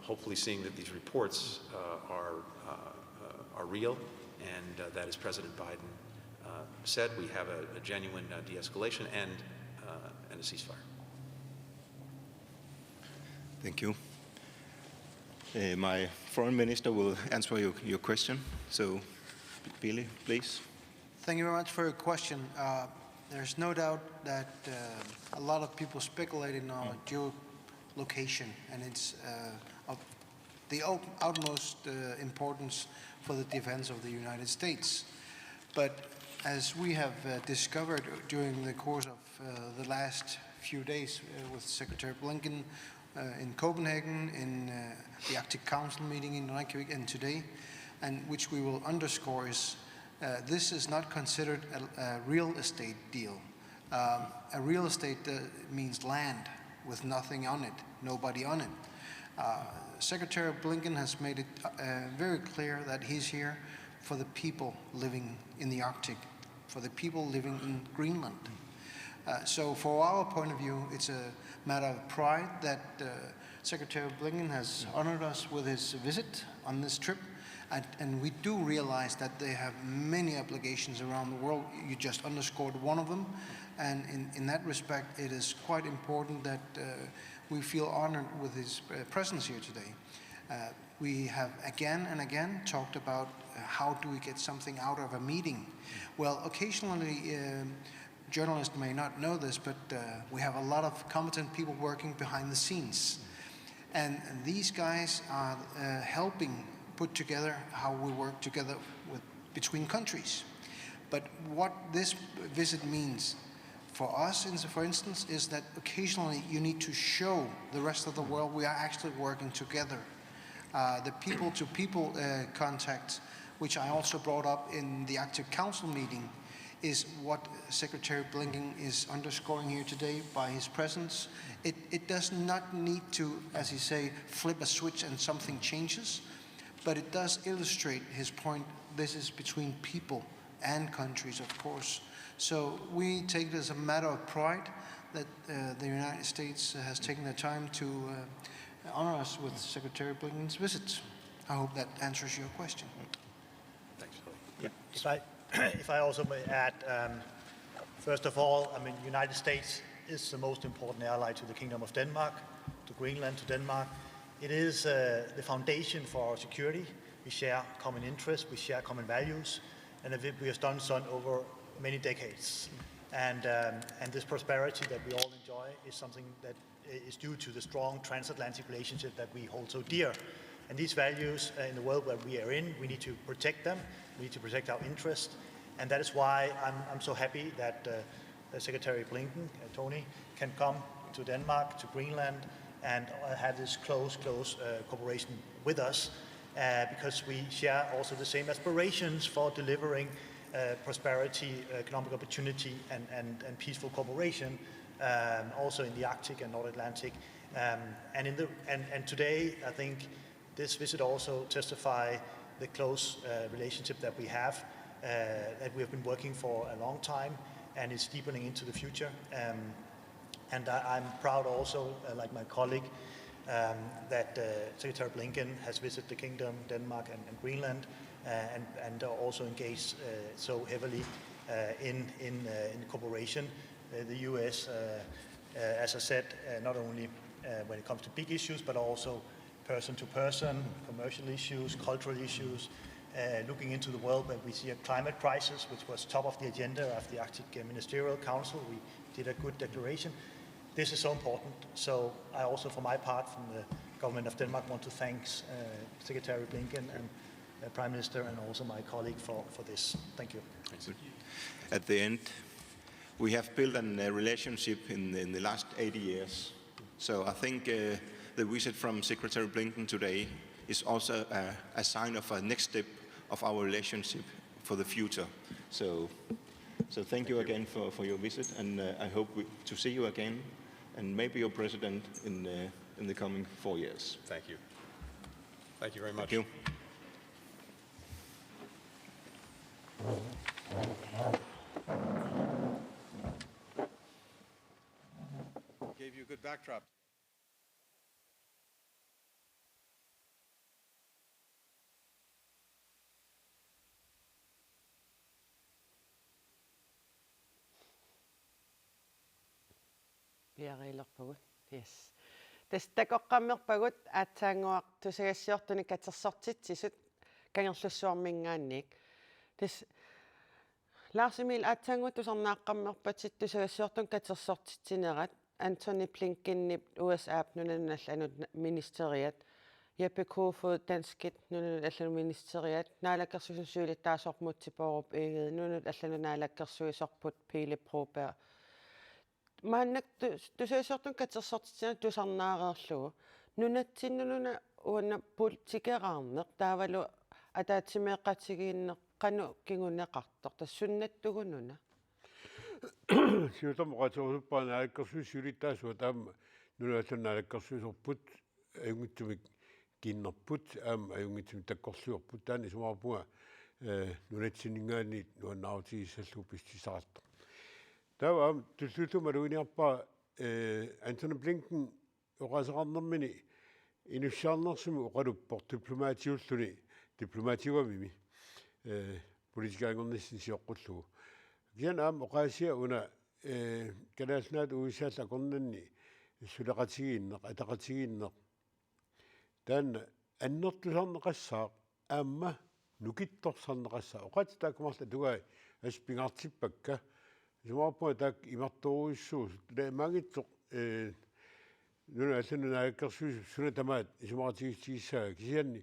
hopefully seeing that these reports uh, are, uh, uh, are real, and uh, that, as President Biden uh, said, we have a, a genuine uh, de-escalation and, uh, and a ceasefire. Thank you. Uh, my foreign minister will answer your, your question. So, Billy, please. Thank you very much for your question. Uh, there's no doubt that uh, a lot of people speculate in our geolocation, and it's uh, of the out- utmost uh, importance for the defense of the United States. But as we have uh, discovered during the course of uh, the last few days uh, with Secretary Blinken uh, in Copenhagen, in uh, the Arctic Council meeting in Reykjavik, and today, and which we will underscore is uh, this is not considered a, a real estate deal. Um, a real estate uh, means land with nothing on it, nobody on it. Uh, Secretary Blinken has made it uh, very clear that he's here for the people living in the Arctic, for the people living in Greenland. Uh, so, for our point of view, it's a matter of pride that uh, Secretary Blinken has honored us with his visit on this trip. And, and we do realize that they have many obligations around the world. You just underscored one of them. And in, in that respect, it is quite important that uh, we feel honored with his uh, presence here today. Uh, we have again and again talked about uh, how do we get something out of a meeting. Well, occasionally, um, journalists may not know this, but uh, we have a lot of competent people working behind the scenes. And these guys are uh, helping put together how we work together with, between countries. But what this visit means for us, in- for instance, is that occasionally you need to show the rest of the world we are actually working together. Uh, the people-to-people uh, contact, which I also brought up in the Arctic Council meeting, is what Secretary Blinken is underscoring here today by his presence. It, it does not need to, as he say, flip a switch and something changes, but it does illustrate his point. This is between people and countries, of course. So we take it as a matter of pride that uh, the United States has taken the time to uh, honor us with Secretary Blinken's visit. I hope that answers your question. Thanks, Billy. Yeah. If I, if I also may add, um, first of all, I mean, United States is the most important ally to the Kingdom of Denmark, to Greenland, to Denmark. It is uh, the foundation for our security. We share common interests, we share common values, and that we have done so over many decades. And, um, and this prosperity that we all enjoy is something that is due to the strong transatlantic relationship that we hold so dear. And these values, uh, in the world where we are in, we need to protect them, we need to protect our interests, and that is why I'm, I'm so happy that uh, uh, Secretary Blinken, uh, Tony, can come to Denmark, to Greenland, and uh, have this close, close uh, cooperation with us, uh, because we share also the same aspirations for delivering uh, prosperity, economic opportunity, and, and, and peaceful cooperation, um, also in the Arctic and North Atlantic. Um, and, in the, and, and today, I think this visit also testify the close uh, relationship that we have, uh, that we have been working for a long time, and it's deepening into the future. Um, and I, I'm proud also, uh, like my colleague, um, that uh, Secretary Blinken has visited the Kingdom, Denmark, and, and Greenland, uh, and, and also engaged uh, so heavily uh, in, in, uh, in cooperation. Uh, the U S, uh, uh, as I said, uh, not only uh, when it comes to big issues, but also person to person, commercial issues, cultural issues, uh, looking into the world when we see a climate crisis, which was top of the agenda of the Arctic uh, Ministerial Council. We did a good declaration. This is so important. So I also, for my part, from the government of Denmark, want to thank uh, Secretary Blinken and uh, Prime Minister and also my colleague for, for this. Thank you. At the end, we have built a uh, relationship in, in the last eighty years. So I think uh, the visit from Secretary Blinken today is also a, a sign of a next step of our relationship for the future. So, so thank you again for, for your visit, and uh, I hope we, to see you again, and maybe your president in the, in the coming four years. Thank you. Thank you very much. Thank you. Gave you a good backdrop. Piareerpagut. Yes. Tassa takoqqammerpagut aatsaannguaq tusagassiortunik katersortitsisut Kangerlussuarminngaanniit. Tassa Lars Emil, aatsaannguaq tusarnaaqqammerpatit tusagassiortunik katersortitsinerat, Antony Blinkenip U S A-p nunanut allanut ministeriat, Jeppe Kofod danskit nunanut allanut ministeriat, naalakkersuisut siulittaasorput Múte Bourup Egede, nunanut allanut naalakkersuisorput Pele Broberg. Maannakkut tu-, tusagassiortunik katersortitsinerat tusarnaareerlugu. Nunatsinnut una uanga politikeraarneq taavalu ataatsimeeqatigiinneq qanoq kinguneqartoq, tassa sunnattugununa? Siullermik oqaaserusuppara naalakkersuisut siulittaasuat aamma nunanut allanut naalakkersuisorput, ajunngitsumik kiinnerput, aamma ajunngitsumik takkorluupput, taanna isumaqarpunga eh, nunatsinninngaanniit nuannaarutigissallugu pissusissaqartoq. Taava aamma tulliulluni maluginiarpara eh, Antony Blinken oqaaseqarnermini inussiarnersumik oqaluppoq, diplomatiulluni, diplomatiugamimi eh, politikeranngornissani sioqqullugu. Kisianni aamma oqaasia una eh, Kalaallit Nunaat U S A-llu akornanni suleqatigiinneq, ataqatigiinneq, taanna annertusarneqassaaq aamma nukittorsarneqassaaq. Oqaatsit taakku marluk atugai assut pingaartippakka. Isumaqarpunga taakku imartorujussuusut. Taamaanngitsoq eh, nunanut allanut naalakkersuisup suna tamaat isumaqatigiissutigissagaa, kisianni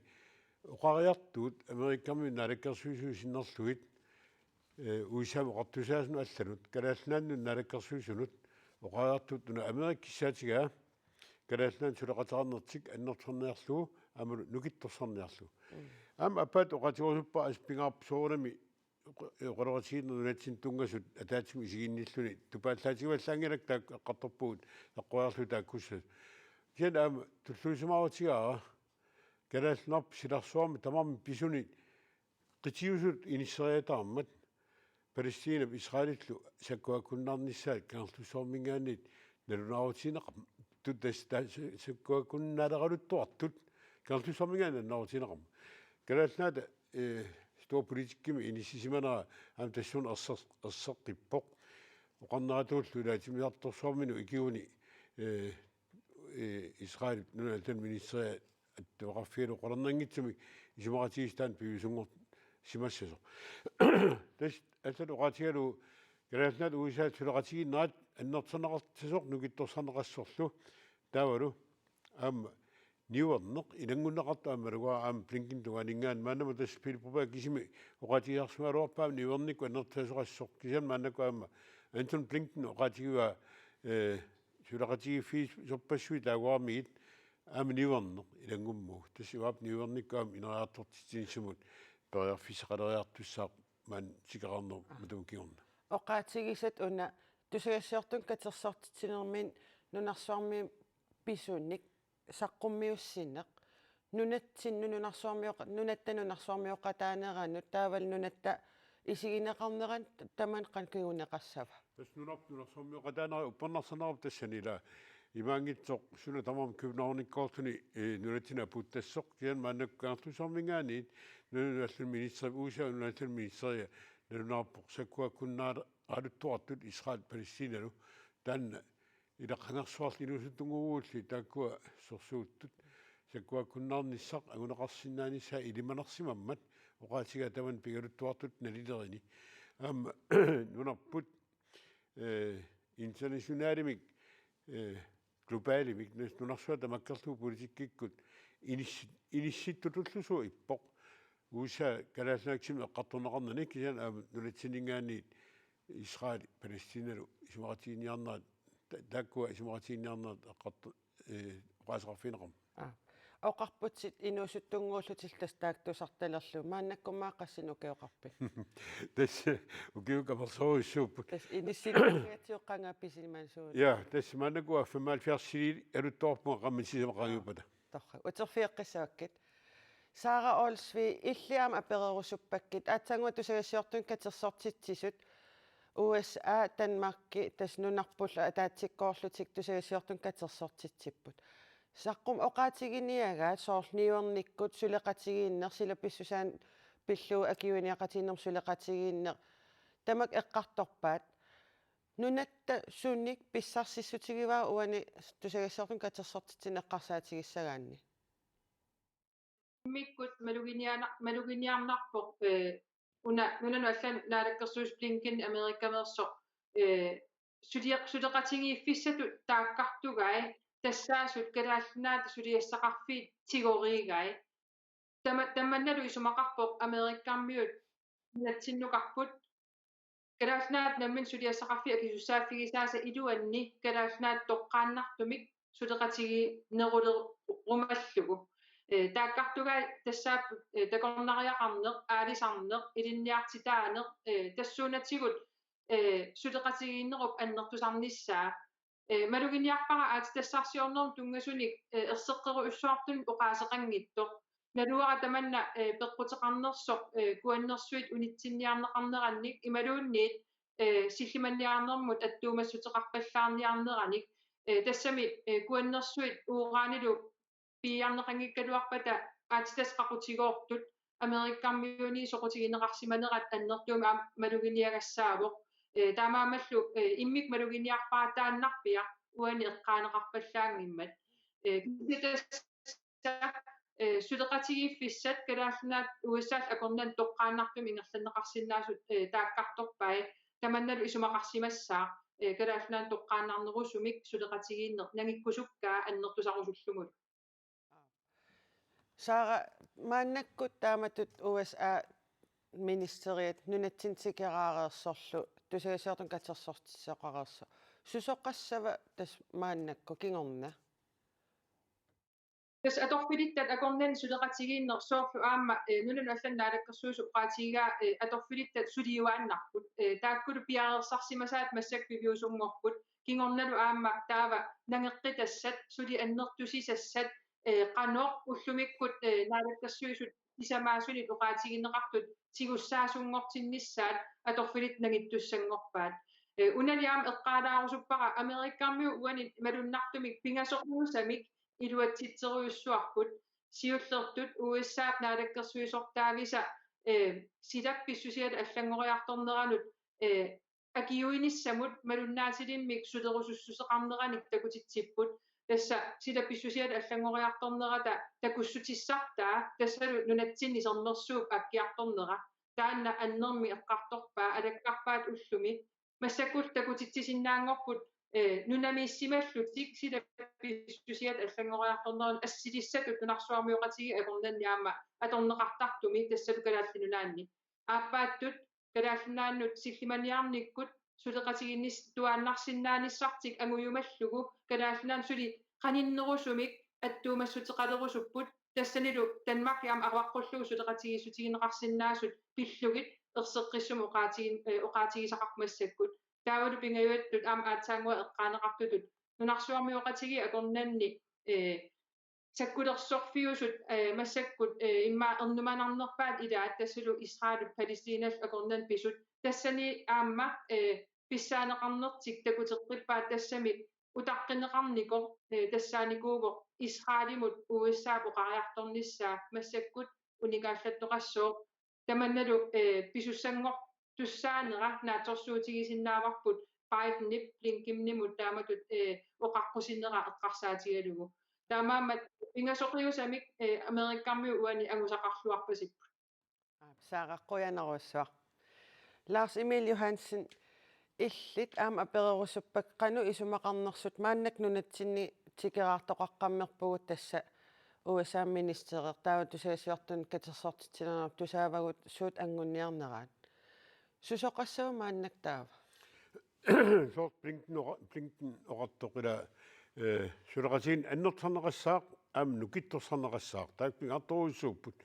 oqariartuut Amerikami naalakkersuisui sinnerlugit eh, U S A-mi oqartusaasunut allanut, Kalaallit Nunaannut naalakkersuisunut, oqariartuut una Amerika kissaatigaa Kalaallit Nunaannut suleqateqarnertik annertusarniarlugu aammalu nukittorsarniarlugu. Aamma aappaat oqaatigerusuppara assut pingaarpoq soorunami oq-, oqaloqatigiinneq nunatsinni tunngasut ataatsimut isiginnilluni, tupaallaatigivallaanngilakka taakku eqqartorpugut eqqoriarlugu taakkuussasut. Kisianni aamma tulluusimaarutigaara Kalaallit Nunaat silarsuarmi tamarmik pisuni qitiusutut inisseriataarmat Palæstinap Israelillu sakkuakkunnaarnissaat Kangerlussuarminngaanniit nalunaarutigineqarmat, tassa ta-, sa-, sakkuakkunnaaleraluttuartut Kangerlussuarminngaanniit nalunaarutigineqarmat. Kalaallit Nunaata eh, storpolitikkimi inissisimanera aamma tassuuna erser-, erseqqippoq. oqarneratullu ilaa timmisartorsuarminut ikiuini, eh, eh, Israelip nunat allanut ministeria attaveqarfigalugu qularnanngitsumik isumaqatigiissut taanna piviusunngorsimassasoq. Tassa allatut oqaatigalugu Kalaallit Nunaat U S A-t suleqatigiinnerat annertusarneqassasoq nukittorsarneqassorlu taavalu aamma niuerneq ilanngunneqartoq aamma malugaara aamma Blinken tungaaninngaanniit maannamut tassa Pele Broberg kisimi oqaatigisarsimagaluarpaa aamma niuernikkut annertutigisoqassasoq kisianni maannakkut aamma Antony Blinken oqaatigivaa, eh, suleqatigiiffigisorpassuit taaguaramigit aamma niuerneq ilanngummagu. Tassa uagut niuernikkut aamma ineriartortitsinissamut periarfissaqaleriartussaaq maani tikeqqaarnerup matup kingorna. Oqaatigisat una tusagassiortunut katersortitsinermi nunarsuarmi pisunik saqqummiussineq nunatsinnut nunarsuarmioqa-, nunatta nunarsuarmioqataaneranut taavalu nunatta isigineqarneranut tamanna qanoq kinguneqassava? Tassa nunarput nunarsuarmioqataanerat uppernarsarnerup tassani ilaa imaanngitsoq suna tamarmi Københavnikkoortuni, eh, nunatsinni apuuttassasoq kisianni maannakkut Kangerlussuarminngaanniit nunanut allanut ministerip U S A-p nunanut allanut ministeria nalunaarpoq sakkuakkunnaaraluttuartut Israel Palæstinalu taanna ilaqangersuarli inuusuttunnguugulli taakkua sorsuuttut sakkuakkunnaarnissaq anguneqarsinnaanissaa ilimanarsimammat oqaatigaa tamanna pigaluttuartut nalilerini. Aamma nunarput, eh, internationalimik, eh, globalimik nunarsuaq tamakkerlugu politikkikkut inissi-, inissittutullusoq ippoq. U S A Kalaallit Nunaatsinni eqqartorneqarnani kisianni aamma nunatsinninngaanniit Israel Palæstinalu isumaqatigiinniarnerat ta-, taakkua isumaqatigiinniarnerat eqqarto-, eh, oqaaseqarfigineqarmat. Aa. Oqarputit inuusuttunnguullutillu tassa taakku tusartalerlugit maannakkummi qassinik ukioqarpit? Tassa ukiut kapersorujussuupput. Tassa inissinnut qanga pisimansuut. Ja, tassa maannakkut femoghalvfjerdsilialuttuarpunga qaammat sisamat qaangiuppata. Torrak. Uterfigeqqissavakkit. Sara Olsvig, illit aamma apererusuppakkit. Aatsaannguaq tusagassiortunut katersortitsisut U S A, Danmarki, tassa nunarpullu ataatsikkoorlutik tusagassiortunut katersortitsipput. Saqqummi oqaatiginiagaat soorlu niuernikkut suleqatigiinneq, sila pissusaanik pillugu akiuiniaqatigiinnermut suleqatigiinneq, tamakku eqqartorpaat. Nunatta sunik pissarsissutigivaa uani tusagassiortunut katersortitsineq eqqarsaatigissagaanni? Immikkut maluginiana-, maluginiarnarpoq, eh, una nunanut allanut naalakkersuisoq Blinken Amerikameersoq, eh, suliaq-, suleqatigiiffissatut taakkartugai tassaasut Kalaallit Nunaata suliassaqarfiit tigoriigai. Tama-, tamannalu isumaqarpoq Amerikamiut nunatsinnukarput Kalaallit Nunaat nammineq suliassaqarfiit akisussaaffigisaasa iluanni Kalaallit Nunaat toqqaannartumik suleqatigiinnerulerumallugu. Eh, taakkartugai tassaapput, eh, takornariaqarneq, aalisarneq, ilinniartitaaneq, eh, tassuunatigut, eh, suleqatigiinnerup annertusarnissaa. Eh, maluginiarpara aatsitassarsiornermut tunngasunik, eh, erseqqerujussuartunik oqaaseqanngitsoq. Naluara tamanna, eh, peqquteqarnersoq, eh, kuannersuit unitsinniarneqarnerannik imaluunniit, eh, sillimanniarnermut attuumassuteqarpallaarniarneranik, eh, tassami, eh, kuannersuit uuraanilu piiarneqanngikkaluarpata aatsitassat qaqutigoortut Amerikamiunit soqutigineqarsimanerat annertuumik aamma maluginiagassaavoq. Eh, taamaammallu, eh, immikkut maluginiarpara taannarpiaq uani eqqaaneqarpallaanngimmat. Eh, kisianni tassa, eh, suleqatigiiffissat Kalaallit Nunaat U S A-llu akornanni toqqaannartumik ingerlanneqarsinnaasut, eh, taakkartorpai. Tamannalu isumaqarsimassaaq, eh, Kalaallit Nunaanni toqqaannarnerusumik suleqatigiinneq nangikkusukkaa annertusarusullugulu. Sara, maannakkut taamatut U S A ministeriat nunatsinni tikeraareersorlu tusagassiortunut katersortitsisoqareersoq. Susoqassava tassa maannakkut kingorna? Tassa atorfilittat akornanni suleqatigiinneq soorlu aamma, eh, nunanut allanut naalakkersuisoq oqaatigigaa, eh, atorfilittat suliuaannarput. Eh, taakkulu piareersarsimasaat massakkut piviusunngorput. Kingornalu aamma taava nangeqqitassat, suli annertusisassat, eh, qanoq ullumikkut, eh, naalakkersuisut sisamaasunit oqaatigineqartut tigussaasuunngortinnissaat atorfilittat nangittussanngorpaat. Eh, unali aamma eqqaalaarusuppara Amerikamiut uani malunnartumik pingasoruusamik iluatsitserujussuarput siullertut U S A-p naalakkersuisortaavisa, eh, silap pissusiata allanngoriartorneranut, eh, akiuinissamut malunnaatilimmik sulerusussuseqarneranik takutitsipput. Tassa sila pissusiata allanngoriartornerata takussutissartaa tassalu nunatsinni sermersuup aakkiartornera. Taanna annermik eqqartorpaa alakkarpaat ullumi. Massakkut takutitsisinnaanngorput, eh, nunamiissimallutik sila pissusiata allanngoriartorneranut assilissatut nunarsuarmioqatigiit akornanni aamma atorneqartartumi tassalu Kalaallit Nunaanni. Aappaattut Kalaallit Nunaannut sillimaniarnikkut suleqatigiinnis-, tuaannarsinnaanissartik angujumallugu Kalaallit Nunaannut suli qaninnerusumik attuumassuteqalerusupput, tassanilu Danmarkip aamma avaqqullugu suleqatigiissutigineqarsinnaasut pillugit erseqqissumik oqaatigin-, eh, oqaatigisaqarpoq massakkut. Taavalu pingajuattut aamma aatsaannguaq eqqaaneqartutut nunarsuarmioqatigiit akornanni, eh, sakkulersorfiusut, eh, massakkut, eh, immaqa ernumanarnerpaat ilaat tassalu Israelip Palæstinallu akornanni pisut. Tassani aamma, eh, pissaaneqarnertik takuteqqippaat tassami utaqqineqarnikoq, eh, tassaanikuuvoq Israelimut U S A-p oqariartornissaa massakkut unikaallattoqassooq. Tamannalu, eh, pisussanngortussaanera naatsorsuutigisinnaavarput Bidenip Blinkenimut taamatut, eh, oqaqqusinera eqqarsaatigalugu. Taamaammat pingasoqiusamik, eh, Amerikkarmiut uani angusaqarluarpasipput. Aap, Saara, qujanarsuaq. Lars Emil Johansen, illit aamma apererusuppakka qanoq isumaqarnersut, maannakkut nunatsinni tikeraartoqaqqammerpugut tassa U S A-p ministeri, taava tusagassiortunut katersortitsinerarput, tusaavagut suut anguniarneraat. Susoqassava maannakkut taava? Soorlu Blinken oqa-, Blinken oqartoq ila, eh, suleqatigiinneq annertusarneqassaaq, aamma nukittorsarneqassaaq. Taakku pingaartorujussuupput.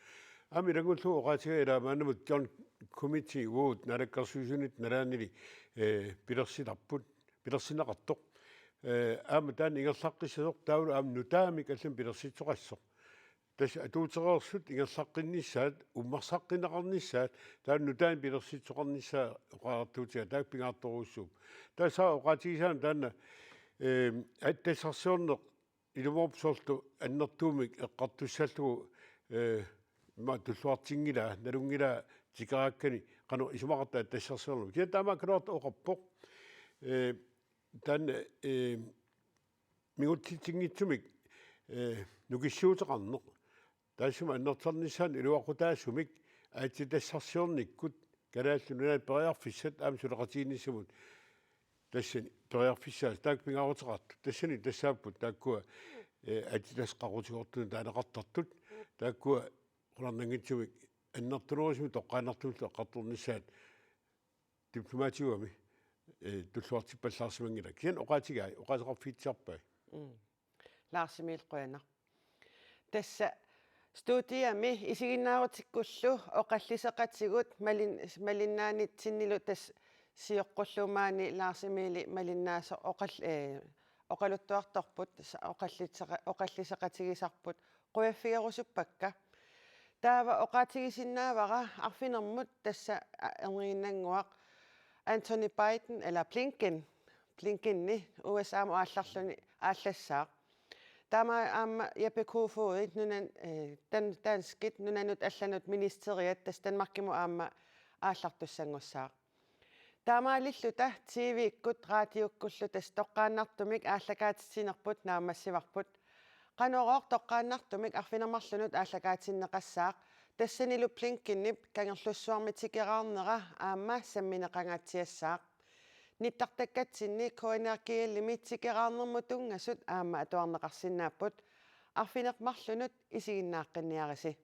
Aamma ilanngullugu oqaatigaa ila maannamut Joint Committee uagut naalakkersuisuni nalaanili, eh, pilersitarput, pilersinneqartoq. Eh, aamma taanna ingerlaqqissasoq taavalu aamma nutaamik allamik pilersitsoqassasoq. Tassa atuutereersut ingerlaqqinnissaat, ummersaqqinneqarnissaat, taanna nutaanik pilersitsoqarnissaa oqariartuutigaaq, taakku pingaartorujussuupput. Tassa oqaatigisaanut taanna, eh, aatsitassarsiorneq ilumoorpoq soorlu annertuumik eqqartussallugu, eh, ima tulluartinngilaa, nalunngilaa tikeraakkani qanoq isumaqartoq aatsitassarsiornermut. Kisianni taamaakkaluartoq oqarpoq. Eh, taanna, eh, mingutsitsinngitsumik, eh, nukissiuteqarneq. Taassuma annertusarnissaanut iluaqutaasumik aatsitassarsiornikkut Kalaallit Nunaanni periarfissat aamma suleqatigiinnissamut tassani periarfissaasut taakku pingaaruteqartut. Tassani tassaapput taakkua, eh, aatsitassat qaqutigoortunut taaneqartartut. Taakkua qularnanngitsumik annertunerusumik toqqaannartumillu eqqartornissaat diplomatiugami, eh, tulluartippallaarsimanngilaq. Kisianni oqaatigai, oqaaseqarfigitsisarpai. Mm. Lars Emil, qujanaq. Tassa studiami isiginnaarutikkullu oqalliseqatigut malin-, malinnaanitsinnilu tassa sioqqullugu maani Lars Emili malinnaasoq oqal-, eh, oqaluttuartorput, tassa oqalliseqa-, oqalliseqatigisarput, qujaffigerusuppakka. Taava oqaatigisinnaavara arfinermut tassa, a, erniinnannguaq Antony Biden, eller Blinken, Blinkeni U S A-mut aallarluni aallassaaq. Taama aamma Jeppe Kofod, nunan-, eh, dan-, danskit nunanut allanut ministeriat tassa Danmarkimut aamma aallartussanngussaaq. Taamaalilluta T V-kkut, raatiukkullu tassa toqqaannartumik aallakaatitsinerput naammassivarput. Qanorooq toqqaannartumik arfineq-marlunut aallakaatinneqassaaq, tassanilu Blinkenip Kangerlussuarmi tikeraarnera aamma sammineqangaatsiassaaq. Nittartakkatsinni K N R G L-imi tikeraarnermut tunngasut aamma atuarneqarsinnaapput. Arfineq-marlunut isiginnaaqqinniarisi.